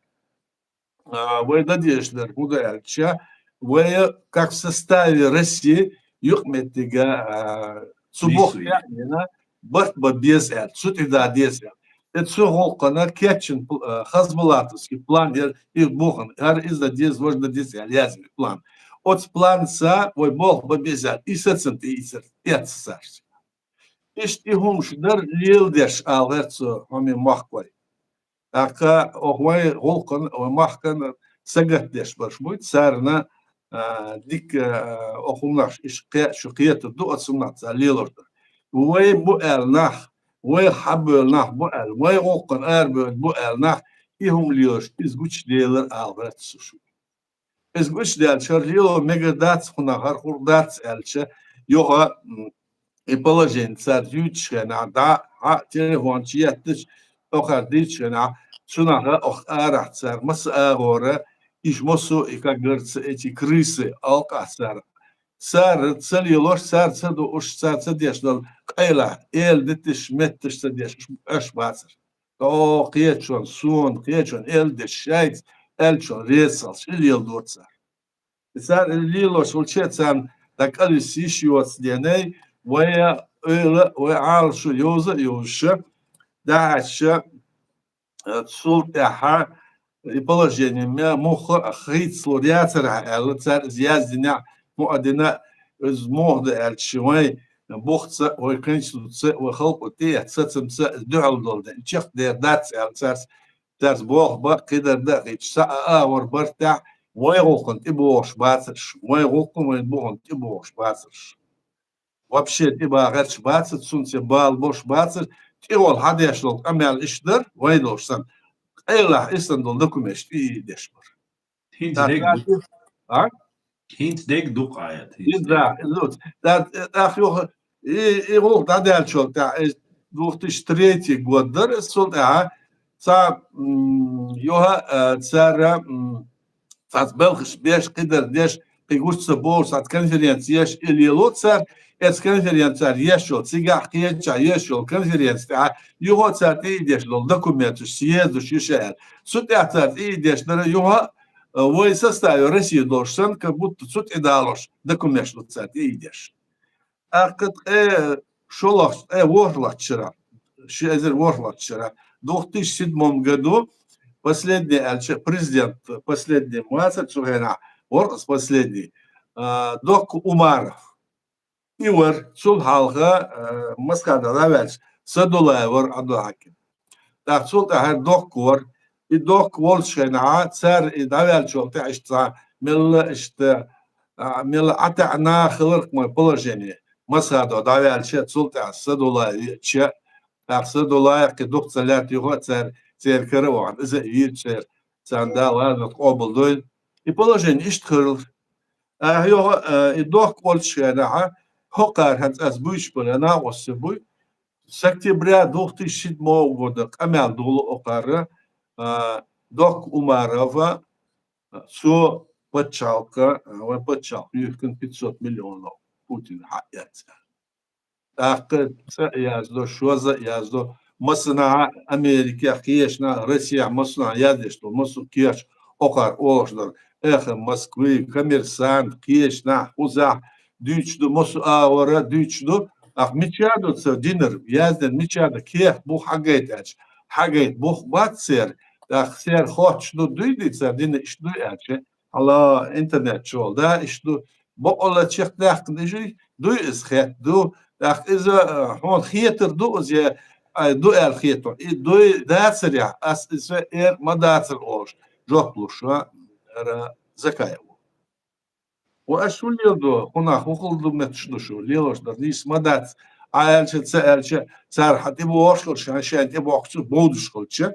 а, вай дан дезаш дара, хӀун дан аьлча, вай, как в составе России, юкъаметтига, а, цу боху яънина, барт бан беза аьлла, цу тӀе да деза аьлла. Э, цу гӀуллакхана кечйина пл-, а, хазбулатовский план яра, и бохана, хӀара иза дан деза, важа дан деза аьлла яздина план. Оцу планца вай болх бан беза аьлла, и сацам тӀеийцар, эццарш. Иштта и хӀумаш дара леладеш, ала гӀерта цу хӀумийн махкой. ТӀаккха оха вай гӀуллакхана, вай махкана сагатдеш барш буй, царна, а, дика, а, оха хӀуманаш иш кхе-, шу кхетар ду, оцу хӀуманах цара лелор ду. Вай бу аьлла нах, вай хьабевлла нах бу аьлла, вай гӀуллакхана арабевлла бу аьлла нах, и хӀума лелош, иза гучаделар ала гӀерта цу шу. Иза гучадаьлча, хӀара лело мегар дац, хӀунда хӀара хӀур дац аьлча, юха, м, и положение цара юьйцуш хенахь, дӀа, хьа, телефон чу етташ, тӀокхар дийцуш хенахь, цунах оха арахь цара, масса агӀора, иш массо а, и, как говорится, эти крысы, алкъахь цара. Цара ца лелош, цара ца дууш, цара ца деш долу къайлахь, эла дитиш, метташ ца деш, уьш бацара. О, кхечун, суна, кхечун, эл деш шайца, аьллачун резалш, и леладора цара. И цара и лелош волче царна дӀакъалвис йиш йоцу денай, вай ойла, вай Ӏалашо йовза а йовзуша, дахьаьшша, э, цул тӀаьхьа и положение ме муха хийцалур яцара аьлла, цара иза яздина, муъадина, иза муха ду аьлча, вай бухца, вай конституция, вай халкъо тӀеэцна сацамца дуьхьал долу ден, чекхдер дац аьлла, царца, царца болх бан, кхидар дан а хиъча, ца а агӀор бартехь, вай гӀуллакхана тӀебогӀуш бацарш, вай гӀуллакхана, вай бухана тӀебогӀуш бацарш. Вообще тӀебагӀарш бацара, цунца бала болуш бацара, тӀехула хьадеш долу къамел иштта дара, вай долуш санна, къайлахь и санна долу документаш тӀеийдеш бара. ХӀинца дерг ду. А? ХӀинца дерг ду-кх, Аят, хӀинца. Иза, дерг. Иза ду. ТӀаккха юха и, и гӀуллакх дӀадаьллачул тӀаьхьа, и две тысячи третий год дара, иза цул тӀаьхьа цхьа, м, юха, а, цара, м, цхьацца белхаш беш, кхидар деш, кхин гуш ца бохуш, цхьацца конференция еш, и лело цара, эцу конференцера еш йолу, цигахь кхечахь еш йолу конференция тӀехь, юха цара тӀеийдеш долу документаш, съездаш ю ша аьлла. Цу тӀехь цара тӀеийдеш дара, юха, а, вай составе России долуш санна, как будто цу тӀе далош документаш ду цара тӀеийдеш. ТӀаккха ткъе шолгӀачу, ткъе ворхӀалгӀачу шарахь, ши эзар ворхӀалгӀачу шарахь, две тысячи седьмом году последний аьлча, президент последний вацара цу хенахь, вара иза последний, а, Докка Умаров. И вара, цул хьалха, а, Масхадов дӀаваьлча, Садулаев вара Ӏабдулхьаким. ТӀаккха цул тӀаьхьа Докка вара. И Докка волчу хенахь, цара и дӀаваьллачул тӀаьхьа иштта цхьа мелла иштта, а, мелла ӀатаьӀна хиларх ма положение. Масхадов дӀаваьлча, цул тӀаьхьа Садулаев веача, тӀаккха Садулаев кхин дукха ца лаьтта юха а цара, церан кара а вахана, иза а вийра церан, царна Дала лазамат къобал дойла. И положение иштта хилар. Ахьа юха, а, и Докка волчу хенахь, хӀокхара хӀинца ас буьйцуш болу накъостий буй, с октября две тысячи седьмого года къамел долу окхара, а, Докка Умарова, а, цо пачхьалкха, а, вайн пачхьалкх юьхкина пятьсот миллионов Путина хьаэцна. ТӀаккха цкъа а яздо, шозза а яздо, массанхьа Америкехь, кхечанхьа Россехь, массанхьа яздеш долу, массо а кехат окхара олуш дара. Эхо Москвы, Коммерсант, кхечанхьа, кхузахь дуьйцуш ду, массо а агӀора дуьйцуш ду. Ахь мича ду ца динар, яздина мича ду, кехат бу хьагайта аьлча, хьагайта бух бац церан, тӀаккха церан хоттуш ду, дуй ди цара дина иштта дуй аьлча, хьала интернет чухула, да, иштта ду, бакъалла чекхдаьккхина, иштта дуй иза хетта ду, тӀаккха иза, а, хьуна хетар ду иза, я, ай, ду аьлла хетар. И дуй дацарехь, ас иза эр ма дацара олуш, жоп луш ван, ара Закаев. Ва аш шу леладо, хӀунах хӀу хала ду метташ ду шу, лелош дар нийса ма дац. Ӏа аьлча, ца аьлча, цара хьан тӀебогӀуш хилча, шайн-шайн тӀебохкучу бовдуш хилча,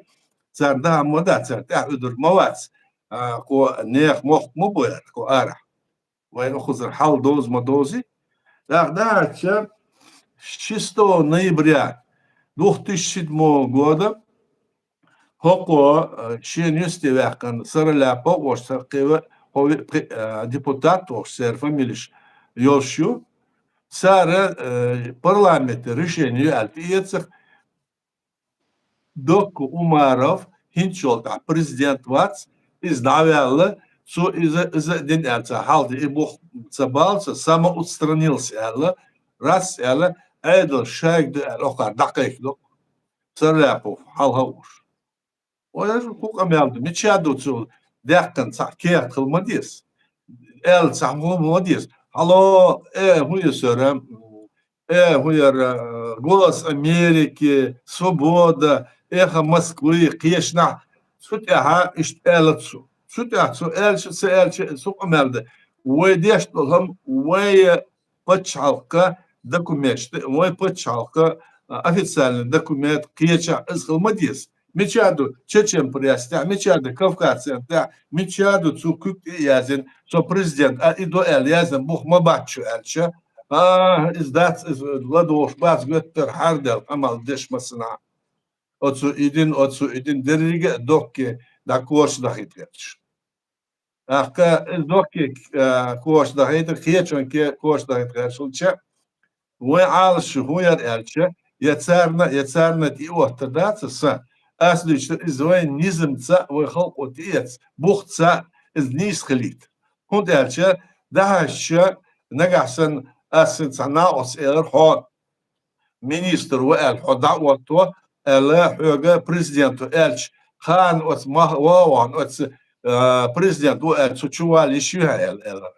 цара да ма дац, цара тӀаьхьа уьдур ма вац. А, кхо нехан мохк ма бу яра, кхо арахь. Вайн укхазара хьал довза ма довзий. ТӀаккха дахьача, шестого ноября две тысячи седьмого года хӀокхо, э, шена юьсте ваьккхина Сараляпов волчу цхьа кхин ва-, пхо-, пхи-, а, депутат, ош церан фамилеш йолуш ю, цара, э, парламенте решение ю аьлла тӀеэцарх, Докку Умаров хӀинцачул тӀаьхьа президент вац, иза дӀаваьлла, цо иза, иза а дина аьлла, ца хьалда и бух ца балца, самоустранился аьлла, раз аьлла, Ӏедал шайга ду аьлла, охар дӀакхайкхина. Сарряпов, хьалха а уш. Ой, хӀу къамел ду, мича ду цу даьккхина цхьа кехат хила ма деза. Аьлла цхьа хӀума ма деза. Хьало, э, хӀун ю сара, э, хӀун яра, э, Голос Америки, Свобода, Эхо Москвы, кхечанхьа, цу тӀаьхьа иштта аьлла цо. Цу тӀаьхьа цо аьлча, ца аьлча, цу къамел ду. Вай деш долу хӀама, вай пачхьалкха документаш, вай пачхьалкха, а, официальный документ кхечахь иза хила ма деза. Мича ду Чечен пресс тӀехь, мича ду Кавказ тӀехь, мича ду цу куьг тӀе а яздина, со президент, а, и до аьлла яздина бух ма бац шу аьлча, а, иза дац, иза ладугӀуш бац, готтар хьардел къамел деш массанхьа. Оцу и дина, оцу и дина дерриге а доккхе дӀа коша дахийта гӀерташ. ТӀаккха иза доккхе, а, коша дахийта, кхечунке коша дахийта гӀерташ хилча, вай Ӏалашо хӀун яра аьлча, я царна, я царна тӀеоттар дац аса, ас дуьйцура, иза вайн низамца, вай халкъо тӀеэца, бухца иза нийса хилийта. ХӀунда аьлча, дахьашча, нагахь санна ас цхьа накъост элар хьо, министр ву аьлла, хьо дӀа а отто, аьлла, хьоьга президент ву аьлча, ханна оцу мах-, вогӀун оцу, а, президент ву аьлла, цу чу вала йиш ю хьан аьлла, аьлла.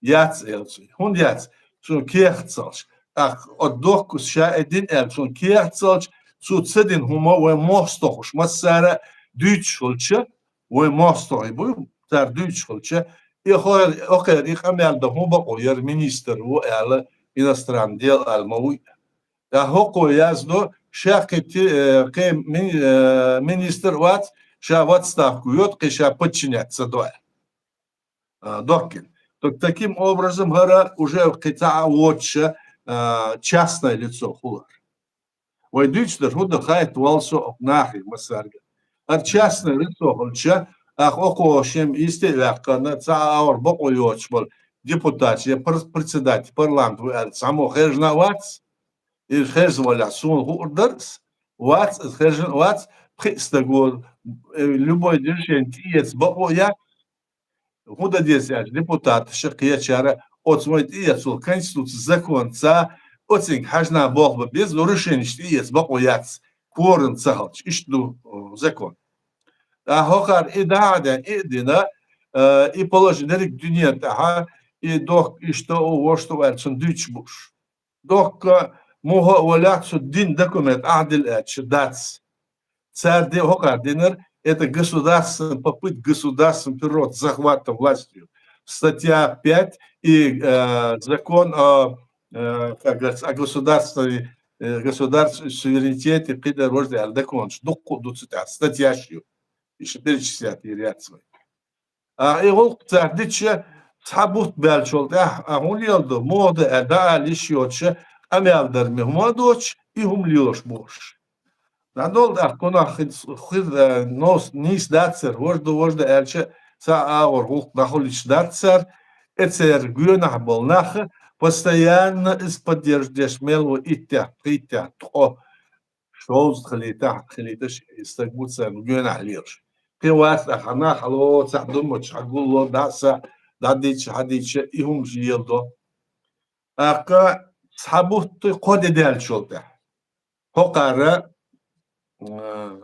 Яц, аьлла цо. ХӀунда яц? Цунна кехат ца хилча. ТӀаккха оцу доккхус ша и дина аьлла, цунна кехат ца хилча, цо ца дина хӀума вай мостагӀаш массара а дуьйцуш хилча, вай мостагӀий бу, цара дуьйцуш хилча, и хо-, окхера и къамел дан хӀун бакъо яра, министр ву аьлла, иностранных дел аьлла ма вуй. ТӀаккха хӀокхо яздо, ша кхин ти-, э, кхин ми-, э, министр вац, ша в отставку йоду, кхин ша подчинять ца до аьлла. А, доккхина. Так-, таким образом, хӀара уже кхин цхьа а воцуша, а, частное лицо хулар. Вай дуьйцуш дара, хӀунда хаьттавала со окху нахе массаьрга. ХӀара частное лицо хилча, ах окхо шен йисте а ваьккхина, цхьа а агӀор бакъо йоцуш болу депутат я пр-, председатель парламент ву аьлла, цхьаммо хержина а вац, и херзаваллехь, суна хуур дара ас, вац, ас хержина а вац, пхи а стаг волу, э, любой решение тӀеэца бакъо яц, хӀун дан деза аьлча, депутаташа кхечара оцу вайн тӀеэцалгӀа Конституци законца оцинга хьаьжна болх бан беза, но решенеш тӀеэца бакъо яц, кворум ца хилча. Иштта ду, э, закон. ТӀаккха хӀокхара и дӀа а даьлла, и а дина, э, и положение дерриг дуьнен тӀехь, и дохка иштта а, вуьшта а аьлла, цунна дуьйцуш бууш. Дохка муха а валахь, цу дина документ ахь дила аьлча дац. Цара де хӀокхара динар, это государственная попытка, государственный переворот, захвата власти. Статья пять и, э, закон о, э, как говорится, о государственной, э, государственном суверенитете, кхидӀа важда аьлла документаш дуккха а ду цу тӀехь, статьяш ю. Иштта перечислять йир яц вай. А, и гӀуллакх цара дича, цхьа бутт баьллачул тӀаьхьа, а, хӀун леладо, муха дан аьлла, дӀаала йиш йоцуша, къамел дарме хӀума а доцуш, и хӀума лелош болуш. ДӀадолу тӀаккха кхунах хи-, хир, а, нос-, нийса дац цара, важда, важда аьлча, цхьа а агӀор гӀуллакх дӀахулуьйтуш дац цара, и церан гоьнахь болу нах постоянно иза поддерживать деш мел ву иттех, пхийттех, ткъо, шовзткъа хилийтахь, хилийташ, и стаг ву царна гоьнахь лелаш. Кхин вац тӀаккха хьан нах, хьало, цхьаъ ду ма чу, хьан гулло, дӀа а са, дӀадийча, хьадийча, и хӀумаш леладо. ТӀаккха цхьа бутт, кхо де даьллачул тӀаьхьа. ХӀокхара, а,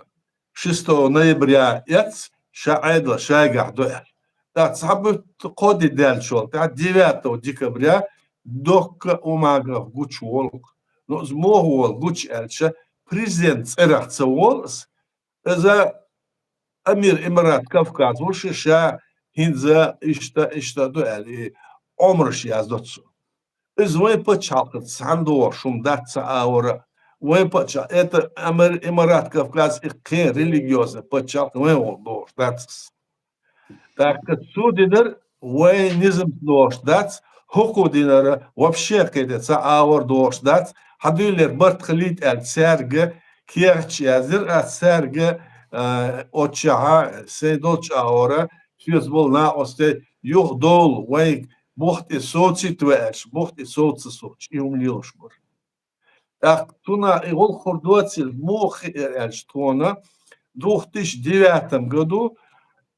шестого ноября эцна, ша Ӏедал шайгахь ду аьлла. ТӀаккха цхьа бутт, кхо де даьллачул тӀаьхьа, девятого декабря, дохка Умаров гучуволу. Ну, иза муха волу гучу аьлча, президент цӀерах ца волу иза. Иза Амир Имарат Кавказ ву ши, ша хӀинца иштта, иштта ду аьлла, и омраш яздо цо. Иза вайн пачхьалкхаца цхьаьна догӀуш хӀума дац цхьа агӀора. Вайн пачхьа-, это Амир Имарат Кавказ и кхин религиозный пачхьалкх вайн вон догӀуш дац иза. ТӀаккха цо динар вайн низамца догӀуш дац, хӀокхо динара вообще кхетта цхьа агӀор догӀуш дац, хьан дуьйлера барт хилийта аьлла цаьрга кехаташ яздира, ас цаьрга, а, оццахьа сайн долчу агӀора соьца болу накъостий юха довла, вайн бух тӀе совцийта вай аьлча, бух тӀе совца ца совцуш, и хӀума лелаш бара. ТӀаккха цунах и гӀуллакх хир доцийла муха хиира аьлча тхуна, двух тысячи девятом году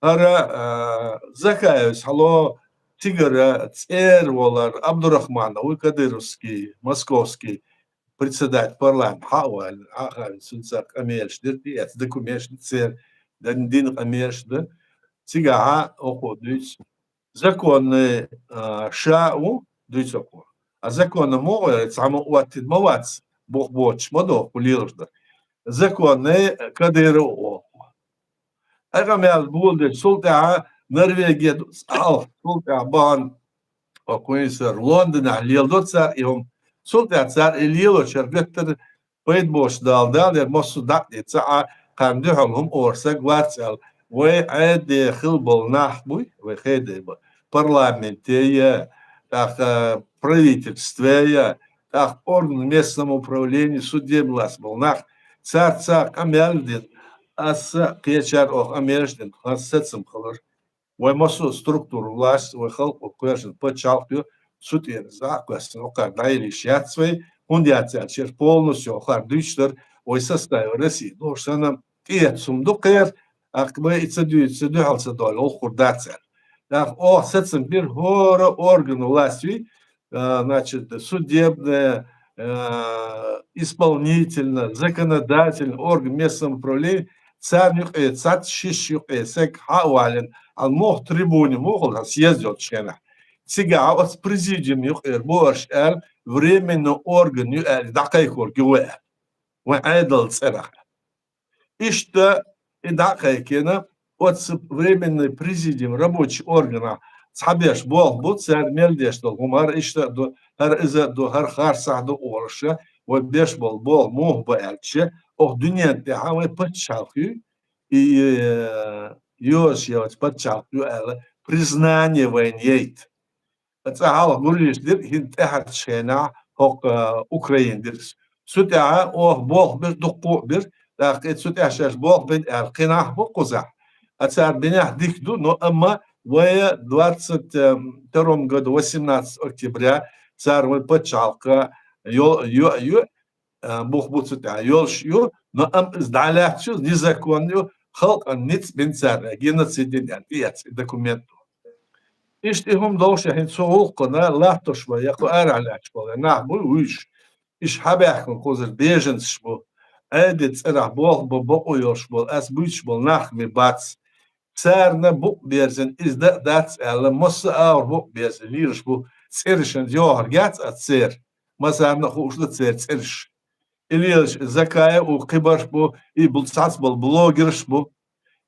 хӀара, а, Закаевс хьало цигара цӀера волар Абдурахманов вуй, кадыровский, московский председатель парламента хьа а ваьлла, хьа а хаьттина, цунца къамелаш дира, тӀеэцна документаш ду церан, дан дина къамелаш ду. Цигахьа оха дуьйцу. Законный, а, ша а ву, дуьйцу оха. А законный муха ву, цхьаммо оттийна ма вац, бух боцуш ма ду оха лелаш дар. Законный Кадыров оха. Ай къамел боладеш, цул тӀаьхьа Норвегия ду, цхьалха, цул тӀаьхьа бахьана, оха кхуьнсара Лондонехь леладо цара и хӀума. Цул тӀаьхьа цара и лелочара гуттар а пайда боцуш дала, Дала яр массо а дакъа ца Ӏа, кхарна дуьхьал хӀума орсаг вац аьлла. Вай Ӏедале хила болу нах буй, вай хедай бан, парламенте я, тӀаккха правительстве я, тӀаккха орган местного управления, судебный власть болу нах, царца къамел дина, аса кхечара оха къамелаш дина, хӀара сацам хилар. Вай массо а структура власть, вай халкъо кхоьршина пачхьалкх ю, цу тӀера зӀакхоьссина, окхар дӀайилийш яц вай, хӀунда яц аьлча, полностью окхар дуьйцуш дара, вай составе России долуш санна, тӀеэцна хӀума ду кхера, тӀаккха вай и ца дуьйцу, ца дуьхьал ца долу гӀуллакх хир дац аьлла. ТӀаккха оха сацам бира хӀора орган власть вий, а, значит, судебная, а, исполнительная, законодательный орган местного самоуправления, царна юкъе цхьацца шишша юкъе саг хьа а валийна, хьан муха трибуне муха хьан съезд йолчу хенахь. Цигахь оцу президиум юкъера бу аша аьлла, временный орган ю аьлла, дӀакхайкхорг ю вай аьлла. Вайн Ӏедал цӀерах. Иштта и дӀакхайкхина, оцу временный президиум рабочий органах цхьаберш болх бу, цара мел деш долу хӀума хӀара иштта а ду, хӀара иза а ду, хӀара харцахь ду олуш, вай беш болу болх муха бу аьлча, оха дуьнен тӀехь вай пачхьалкх ю, и, э, йозуш йоцу пачхьалкх ю аьлла, признание вайна яйта. Цкъа хьалха гуллийша дира, хӀинца тӀаьхьарчу хенахь хӀокху, а, Украина дира. Цу тӀехь оха болх бира, дуккха а бира, тӀаккха и цу тӀехь шаьш болх бина аьлла, кхин нах бу кхузахь. А цара бинехь дика ду, но амма вай двадцать втором году, восемнадцатого октября, цара вай пачхьалкх йо-, йо-, йо-, а, бух бу цу тӀехь йолуш ю, но амма иза дӀалаьцна ю, незаконно ю, халкъан ницкъ бина цара, геноцид йина аьлла, тӀеэцна и документ ду. Иштта и хӀума долуш, хӀинца цу гӀуллакхана латтош вай, я кху арахь лаьтташ болу, я нах бу вуьйш. Иштта хьабаьхкина кхузара беженцаш бу. Ӏедалан цӀерах болх бан бакъо йолуш болу, ас буьйцуш болу нах ми бац. Царна букъ берзина иза дан а дац аьлла, масса а агӀор букъ берзина лелаш бу цӀерашна, йохарг яц ас церан. Массарна а хууш ду церан цӀераш. И лелаш Закаев ву, кхибарш бу, и бу цхьацца болу блогерш бу.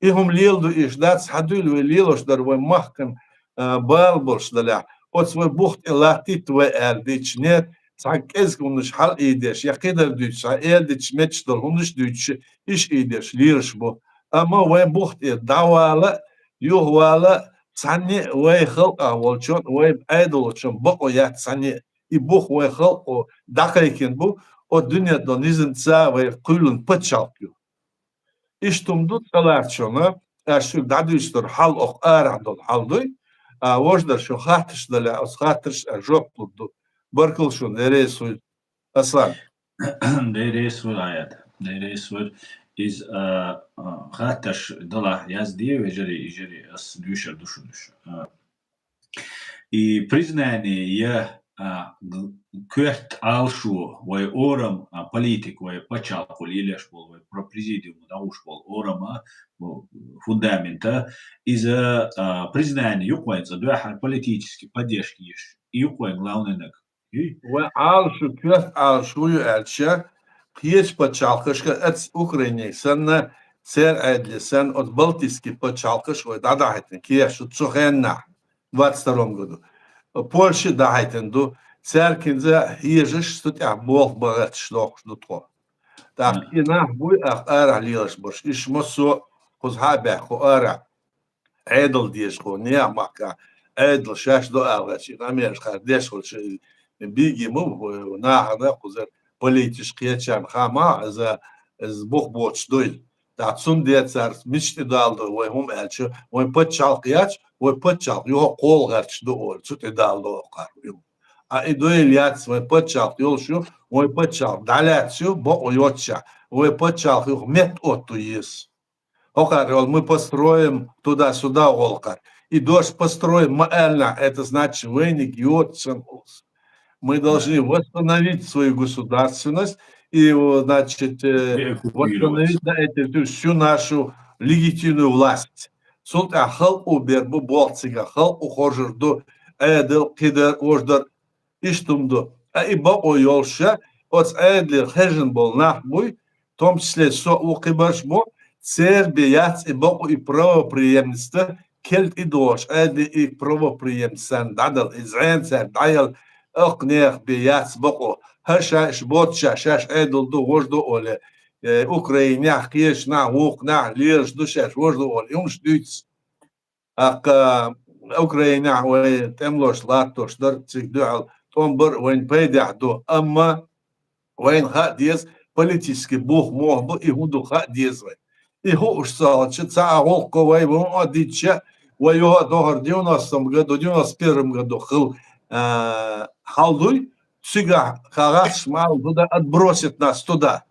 И хӀума леладо иштта дац, хьан дуьйла вай лелош дара вайн махкана, а, бала болуш далехь. Оцу вай бух тӀе латтийта вай аьлла дийцича, нет, цхьа кӀезиг хӀуманаш хьал ийдеш, я кхидӀа дуьйцуш, цхьа эр дитча метташ долу хӀуманаш дуьйцуш, иштта ийдеш лелаш бу. Амма вайн бух тӀе дӀавала а, юхавала а, цхьанне а вай халкъах волчун, вай Ӏедалочун бакъо яц цхьанне а. И бух вай халкъо дӀакхайкхина бу, оцу дуьнен долу низамца вай кхоьллина пачхьалкх ю. Иштта хӀума ду цӀа ларчунна, ас шуьга дӀадуьйцур хьал, оха арахь долу хьал дуй, а, важа дара, шун хаттарш далахь, оцу хаттаршна ас жоп лур ду. Баркалла шуна, Дела реза хуьлда, Аслан. Дела реза хуьлда, Ӏаят. Дела реза хуьлда. Иза, а, а, хаттарш далахь, язде, вежарий, ижарий, ас дуьйцур ду шуна уьш. А, И признание я, а, г-, коьрта Ӏалашо, вай орам, а, политика, вай пачхьалкхо лелош болу, вай про-, президиума дӀагӀуш болу орама, бу-, фундамента, иза, а, признание ю-кх вайн цӀа дуьххьара политически поддержка еш. И ю-кх вайн главный наг. И? Вай Ӏалашо, коьрта Ӏалашо ю аьлча, кхечу пачхьалкхашка, оцу Украине санна, церан Ӏедале санна, оцу Балтийский пачхьалкхаш вай дӀадахьийтина кехат шу цу хеннахь. Двадцать втором году. Польша дӀахьийтина ду, цаьрга хӀинца хьежаш, цу тӀехь болх бан гӀерташ дохуш ду тхо. ТӀаккха и нах буй, ах, арахь лелаш барш. Иштта массо а кхуза хьа а баьхна, кху арахь Ӏедал дезаш, кху нехан махкахь Ӏедал шаьш до ала гӀерташ, и къамелаш хьара деш хилча, биге ма бу нахана, кхузара политикаш кхечарна хаа ма, иза, иза бух боцуш дуй. ТӀаккха цундела цар мича тӀедалдо вай хӀума аьлча, вайн паччахьалкхе яц, вай паччахьалкхе юха кхоалгӀача ду олу, цу тӀедалдо кхара хӀума. А и дойла яц, вайн паччахьалкхе йолуш ю, вайн паччахьалкхе дӀалаьцна ю, бакъо йоццушехь, вайн паччахьалкхе юха метта отту еза. ХӀокхара йолу мы построим туда-сюда гӀолкхара. И дош построим ма аьллинехь, это значит, вайниг йоцу санна олуш. Мы должны восстановить свою государственность и, значит, э, восстановить на этой территории всю нашу легитимную власть. Цул тӀаьхьа халкъо бер бу болх цигахь, халкъо хоржур ду, Ӏедал, кхидар, вождар, иштта хӀума ду. Ткъа и бакъо йолуш, оцу Ӏедалера хержина болу нах буй, в том числе со а ву, кхиберш бу, церан бен яц и бакъо, и правопреемница, кел тӀедогӀуш Ӏедале и правопреемницана дӀадала, и зӀена цаьрга дӀаяла, аккха нехан бен яц бакъо. ХӀара ша иш боцуш, шаьш Ӏедал ду, вож ду олий, э, Украинехь, кхечанахь, вукхунахь лелаш ду шаьш, вож ду олий, и хӀумаш дуьйцу. ТӀаккха Украинехь вай тӀемалош латтош дара, цига дуьхьал тӀом бар а вайна пайдехь ду, амма вайна хаа деза, политически бух муха бу, и хӀун ду хаа деза вайна. И хууш ца хилча, цхьа а гӀуллакх вай вон а дитча, вай юха а дохар девяностом году, девяносто первом году хила, а, хьал дуй, цигахь кхин гӀазкхаша ма аллара, туда отбросит нас туда.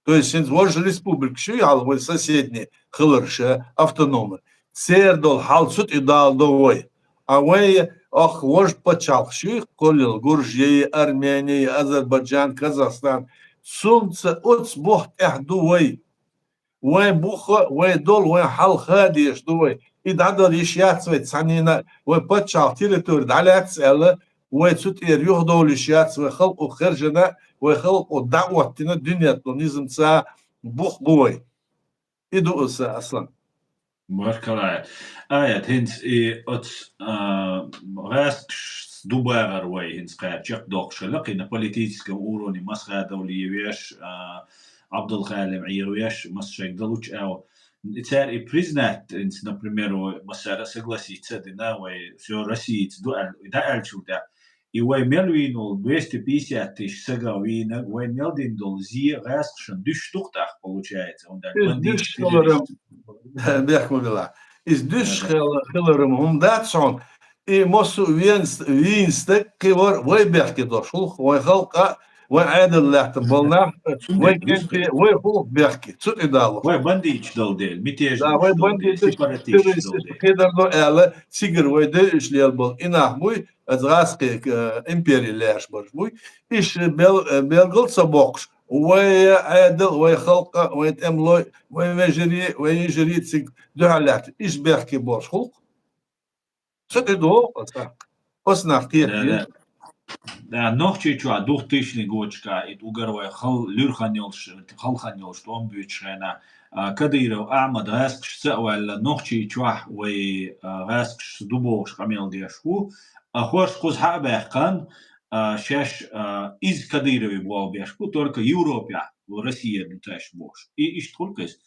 То есть хӀинца важа республикаш ю хьал вай соседние хиларш, автономы. Церан долу хьал цу тӀе даладо вай. А вай, ах, важа пачхьалкхаш ю, кхоллал Гуржи, Армени, Азербайджан, Казахстан. Цунца оцу бух тӀехь ду вай. Вайн буха, вай долу, вайн хьал хадеш ду вай. И дӀадала йиш яц вай цхьаннена, вай пачхьалкх территори дӀалаьцна аьлла, вай цу тӀера юхадовлуш яц, вай халкъо хержина, вай халкъо дӀаоттина дуьненан низамца бух бу вай. И ду аса, Аслан. Баркалла. Аят, хӀинца и оцу, а, гӀаскхаш ду бахар вай, хӀинца кхаьча чекхдоккхуш хилла, кхин а политическом уровне Масхадов левеш, а, Абдулхалим Ӏехавеш, мас шайга далучу ау. И цара и признать, хӀинца, например, вай массара а согласиться дина, вай всё Россица ду аьлла, и дӀааьллачул тӀаьхьа. И вай мел вийна волу двести пятьдесят тысяч сага вийнарг, вай мел дина долу зе гӀаскхашна дуьсуш ду-кх тӀаккха, получается, хӀунда аьлча бандиташ дуьсуш хиларан, бехк ма билла. Иза дуьсуш хила-, хиларан хӀума дац хьуна. И массо а вен-, вийна стаг кхин вара вай бехке долуш хӀуллакх, вайн халкъа, вайн Ӏедал лаьттан болу нах, вай кӀентий, вай хӀуллакх бехке, цу тӀе далуш. Вай бандиташ долу дела, мятежникаш долу дела, сепаратисташ долу дела. Кхин дар ду аьлла, цигара вай девзаш лела болу и нах буй, аса гӀаскхи, э, импери лаьраш бараш буй. Иш бел-, э, белгал а ца боккхуш, вай Ӏедал, вай халкъа, вай тӀемалой, вай вежарий, вай йижарий цига дуьхьал лаьтташ, иш бехке болуш хӀуллакх. Цу тӀе догӀу аса. Аса нах кхета деза. Да, да. Да, Нохчийчохь духтишни гочка, и угар вай хал-, луьрхан йолуш, халхан йолуш тӀом буьйцуш хенахь, а, Кадыров Ахьмад гӀаскхашца а ваьлла, Нохчийчохь вай, а, гӀаскхашца ду бохуш къамел деш ву, а, хӀорш кхуза хьа а баьккхина, а, шаьш, а, иза Кадырове болх беш бу, только Европехь, Россия ду таш бохуш. И иштта хуьлу-кх иза.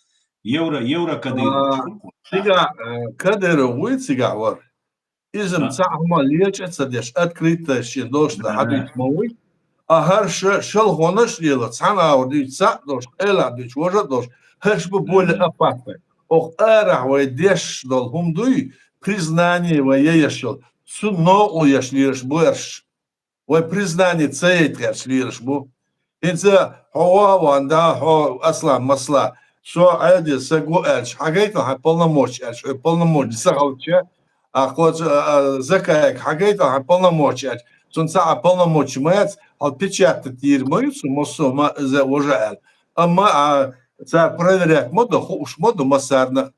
Евро, евро Кадыров. А, цигахь, а, Кадыров вуй цигахь вара? Иза-м цхьа хӀума лечкъа а ца деш, открыто шен долуш дан хьадуьйцу ма вуй. А хӀара ша-, шалхонаш а лела, цхьана агӀор дуьйцу цхьаъ а долуш, къайлаха дуьйцу важа а долуш, хӀорш бу более опасный. Оха арахь вай деш долу хӀума дуй, признание вай еш йолу, цу новкъа еш лелаш бу хӀорш. Вай признание ца яйта гӀерташ лелаш бу. ХӀинца хьо ван да, хьо Аслан масала, со Ӏедал саг ву аьлча, хьагайтал хьайн полномочия аьлча, хьайн полномочия ца хилча, а, кхоца, а, а, Закаевга хьагайтал хьайн полномочия аьлча, цунна цхьа а полномочия ма яц, хьал печатать йийр ма ю цу массо а ма иза важа аьлла. Амма, а, цара проверять ма до, хууш ма до массарна.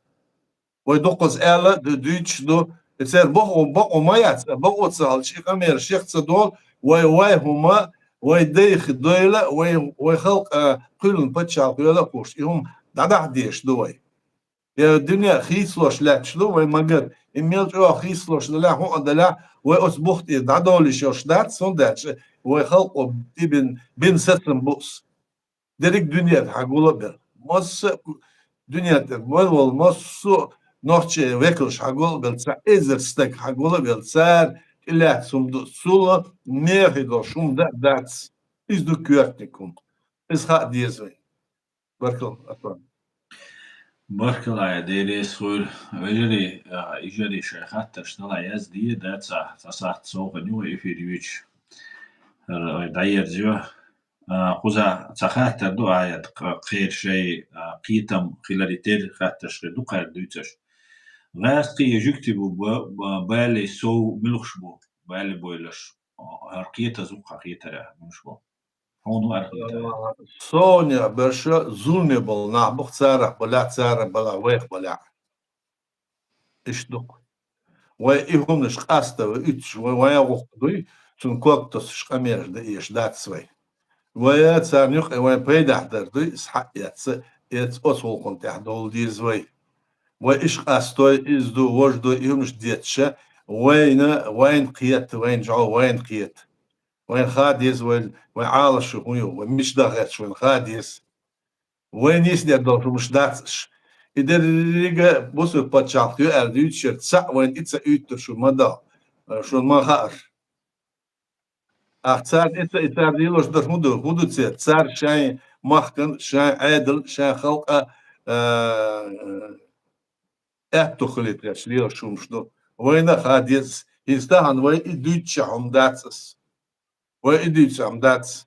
Вай дуккхаза аьлла ду-, дуьйцуш ду, и церан бакъо, бакъо ма яц, бакъо ца хилча, и къамел шех ца долу, вай, вай хӀума, вай дайх дойла, вай, вай халкъа кхоьллина пачхьалкх йойла а кхуш, и хӀума дӀадахьа дезаш ду вай. Я дуьне хийцалуш лаьтташ ду вай магар, и мел чӀогӀа хийцалуш далахь, хӀун а далахь, вай оцу бух тӀера дӀадовлуш йолуш дац, хӀунда аьлча вай халкъо и бин, бин сацам бу ас. Дерриг дуьненна хьагула а бер. Масса а дуьнен тӀера мел волу массо а нохчийн векалш хьагула а бер, цхьа эзар стаг хьагула а бер, цара тӀелаьцна хӀума ду, цул а мехий долуш хӀума дан а дац. Иза ду коьртаниг хӀума. Иза хаа деза вайна. Баркалла, Аслан. Баркалла, Дела реза хуьлда. Вежарий, а, ижарий, шайн хаттарш дала язде, да, цхьа, цхьа сахьт совгӀат ю вай эфир йоьдуш. ХӀара вай дӀаерзайо. А, кхуза цхьа хаттар ду, Аят, кх-, кхераш шай, а, кхетам хиларе терра хаттарш хир ду кхаьрда дуьйцуш. ГӀаьскхий я жуьгтий бу ба-, ба-, бале сов муьлхаш бу, бале бойлаш. ХӀара кхетаза ву-кх хьан хетарехь, муьлхаш бу? Хьуна ву аьлла хетарехь. Совнех берш зуламе бола нах бу-кх, царах балехь, царах балехь, вайх балехь. Иштта ду-кх. Вай и хӀуманаш къаста вай уьттуш, вай, вай гӀуллакх дуй, цунна ког тосуш къамелаш дан эш дац вай. Вай царна юкъе вайн пайдехь дар дуй, иза хьаэцна, эца оцу гӀуллакхана тӀехь довла деза вай. Вай иштта къастой, иза ду, важа ду, и хӀуманаш детташ, вайна, вайна кхета, вайна жӀо, вайна кхета. Вайна ха деза, вай, вай Ӏалашо хӀун ю, вай мича даха гӀерташ, вайна ха деза. Вай нийсдер долуш хӀуманаш дац уьш. И деррига бусулба пачхьалкх ю аьлла дуьйцуш яра цхьаъ вайна и ца уьйттур шу ма ду, шуна ма хаьара. Ахь царна и ца, и цара лелош дар хӀун ду? ХӀун ду церан? Цара шайн махкан, шайн Ӏедал, шайн халкъа, а, аьтту хилийта гӀерташ лелош хӀуманаш ду. Вайна а ха деза, хӀинца тахана вай и дуьйцучехь хӀума дац ас. Вай и дуьйцу хӀума дац.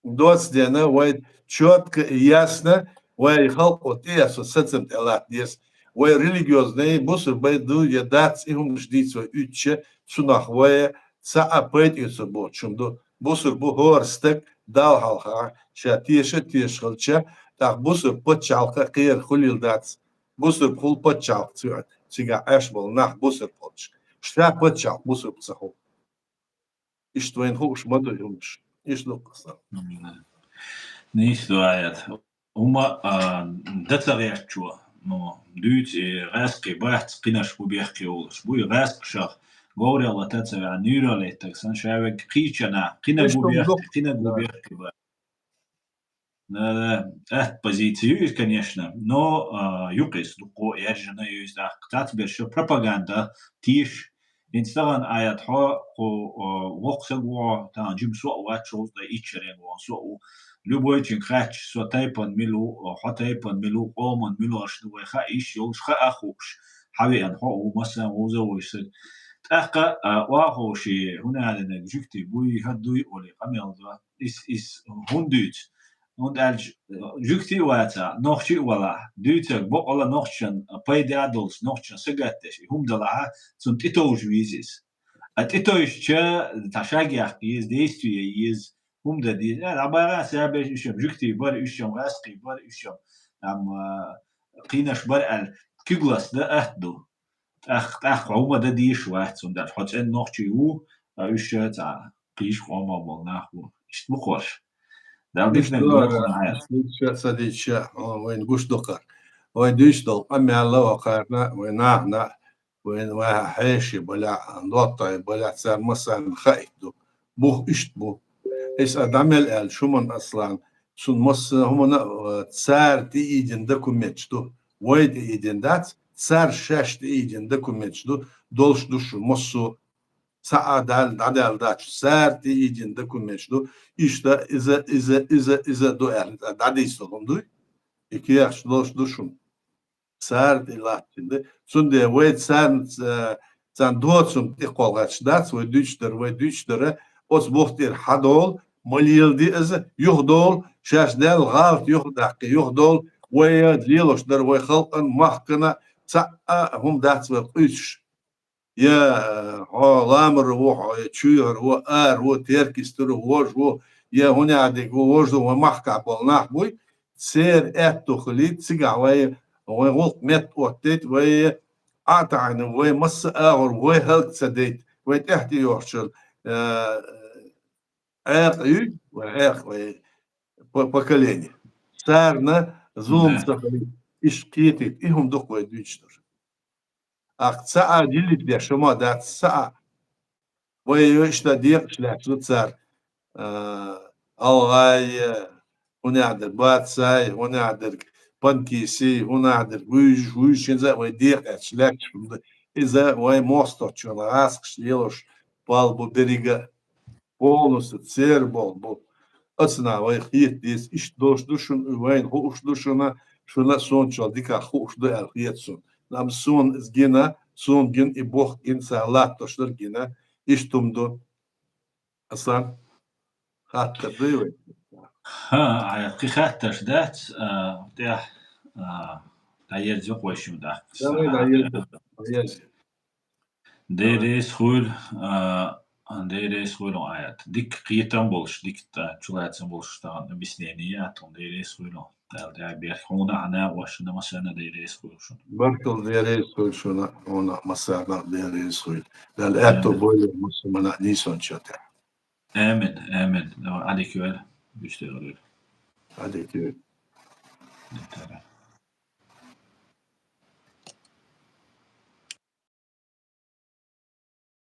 Доцу дена вай чётко и ясно, вай халкъо тӀеэцо сацам тӀе латта деза. Вай религиозный бусурбай ду я дац, и хӀуманаш дийца вай уьттуш, цунах вай цхьа а пайда эцур боцуш хӀума ду. Бусурба бу хӀора стаг Далла хьалха ша теша а тешаш хилча, тӀаккха бусурба пачхьалкх кхера хуьлийла дац. Бусурба хуьлу пачхьалкх цигахь Ӏаш болу нах бусурба хилча. Ша пачхьалкх бусурба ца хуьлу. Иштта вайна хууш ма ду и хӀуманаш. Иштта ду-кх аса. Нийса ду, Аят. ХӀума, а, дан ца гӀертачо, ну, дуьйцу и гӀаьскхий бац, кхинарш бу бехке волуш. Бу и гӀаьскхашах, говрехь лата ца ваьхьна, нуьйралла леттарг санна, ша вегга кхийчана, кхинарг бу бехке, кхинарг бу бехке бац. Э, атта позиция ю иза, конечно, но, а, юкъа иза дукха яьржина ю иза тӀаккха. Цацберш пропаганда, теша. ХӀинца тахана, Аят, хьо кху, а, воккха саг ву хьо, тахана жима со а вац, шовзткъе итт шаренга вахана со а ву. Любойчуьнга хаьттича, со тайпана мила ву, а, хьо тайпана мила ву, къоман мила аша ду вай хаа йиш йолуш, хаа а хууш, хьан веана хьо а ву, массарна вовза а вовзуш саг. ТӀаккха, а, охьаховший, хӀунда аьлла, жуьгтий буй, хӀара дуй олий, къамел до. Иза, иза хӀунда дуьйцу? ХӀунда аьлча, жуьгтий а вацахь, нохчий а валахь, дуьйцург бакъалла нохчашна пайда а долуш, нохчашна сагатдеш, и хӀума далахь, цунна тӀетовжа веза иза. А тӀетовжча, цхьа шаг яккха еза, действие еза, хӀума дан деза. Э, дӀабагӀа а сабеш, уьш-м жуьгтий бара, уьш-м гӀаьскхий бара, уьш-м, там, а, кхинарш бара аьлла, куьг ласта дан атта ду. ТӀаккха, тӀаккха хьо хӀума дан дезаш вац, хӀунда аьлча хьо цӀена нохчий ву, а уьш цхьа кхечу къомах болу нах бу. Иштта бу-кх уьш. Дала диканиг лойла хьуна, Аят. Ца дийцича, ца дийцича, вайна гуш ду-кх хӀара. Вай дуьйцуш долу къамел а, вай кхарна, вай нахана, вайна, вай хьеший балахь, доттагӀий балахь, царна массарна хаийта ду. Бух иштта бу. Иза а дӀа мел аьлча, хӀуманна, Аслан, цунна масса хӀуманна а, цара тӀеийдина документаш ду. Вай тӀеийдина дац, цара шаьш тӀеийдина документаш ду, долуш ду шуна массо а. Цхьа а дал-, дӀадаьлла дац, цара тӀеийдина документаш ду. Иштта иза, иза, иза, иза ду аьлла, дӀадийцалур ду. И кехаташ долуш ду шуна. Цара тӀе латтийна ду. Цундела вай царна, ца-, царна доцург тӀе кхолла гӀерташ дац, вай дуьйцуш дара, вай дуьйцуш дара, оцу бух тӀера хьадолу, ма леладе иза, юхадолу, шаьш даьлла гӀалат юхадаккха, юхадолу, вай лелош дара, вай халкъана, махкана цхьа а хӀума дац вай къуьйсуш. Я, э, хьо ламара ву, хьо я чуьйхьара ву, ара ву, теркйистера ву, вожа ву, я хӀунда аьлча ву, вожа ву, вайн махкахь болу нах буй, церан аьтту хилийта, цигахь вай, вайн гӀуллакх метта оттадайта, вай Ӏа а таӀийна, вай масса а агӀор, вай хӀаллак ца дайта, вай тӀаьхьа тӀейогӀучул, э, Ӏаьркъа ю, вай Ӏаьркъа, вай по-, поколение. Царна зулам ца хилийта, иштта кхетийта, и хӀума ду-кх вай дуьйцуш дара. Ахь цхьа а дилита деш хӀума дац, цхьа а. Вай иштта декъаш лаьтташ ду цара, а, алгӀай, хӀунда аьлча бацай, хӀунда аьлча панкисий, хӀунда аьлча вуьйжаш, вуьйжаш, хӀинца а вай декъаьрча лаьтташ хӀума ду. Иза вай мостагӀчунна гӀаскхаш лелош бала бу беррига а. Полностью церан болх бу. Ацана вай хета деза, иштта долуш ду шуна, вайна хууш ду шуна, Шуна суна чула дика хууш ду аьлла хета суна. Наб суна из гина, суна гина и бохк гина, цар латтош дар гина, иштта хӀума ду. Асан, хаттар дуй вай? ХӀа, Ӏа кхы хаттарш дац, а, тӀехь, а, дӀаерза вай шун даккха. Давай, дӀаерза, дӀаерза. Дера эс хуйла, а, Дера эс хуйла, Ӏа. Дика кхетам болуш, дика, а, чулацам болуш, тахана объяснение яц, Дера эс хуйла. Дала дӀа берх хьуна, хьана, вашана, масана Дера эс хуйла шуна. Баркал, Дера эс хуйла шуна, хьуна, масана Дера эс хуйла. Дала аьтту Амин. Бойла, масана нийсонча тӀехь. Амин, амин. Ӏадика вер, вистера вер. Ӏадика вер. Дитара.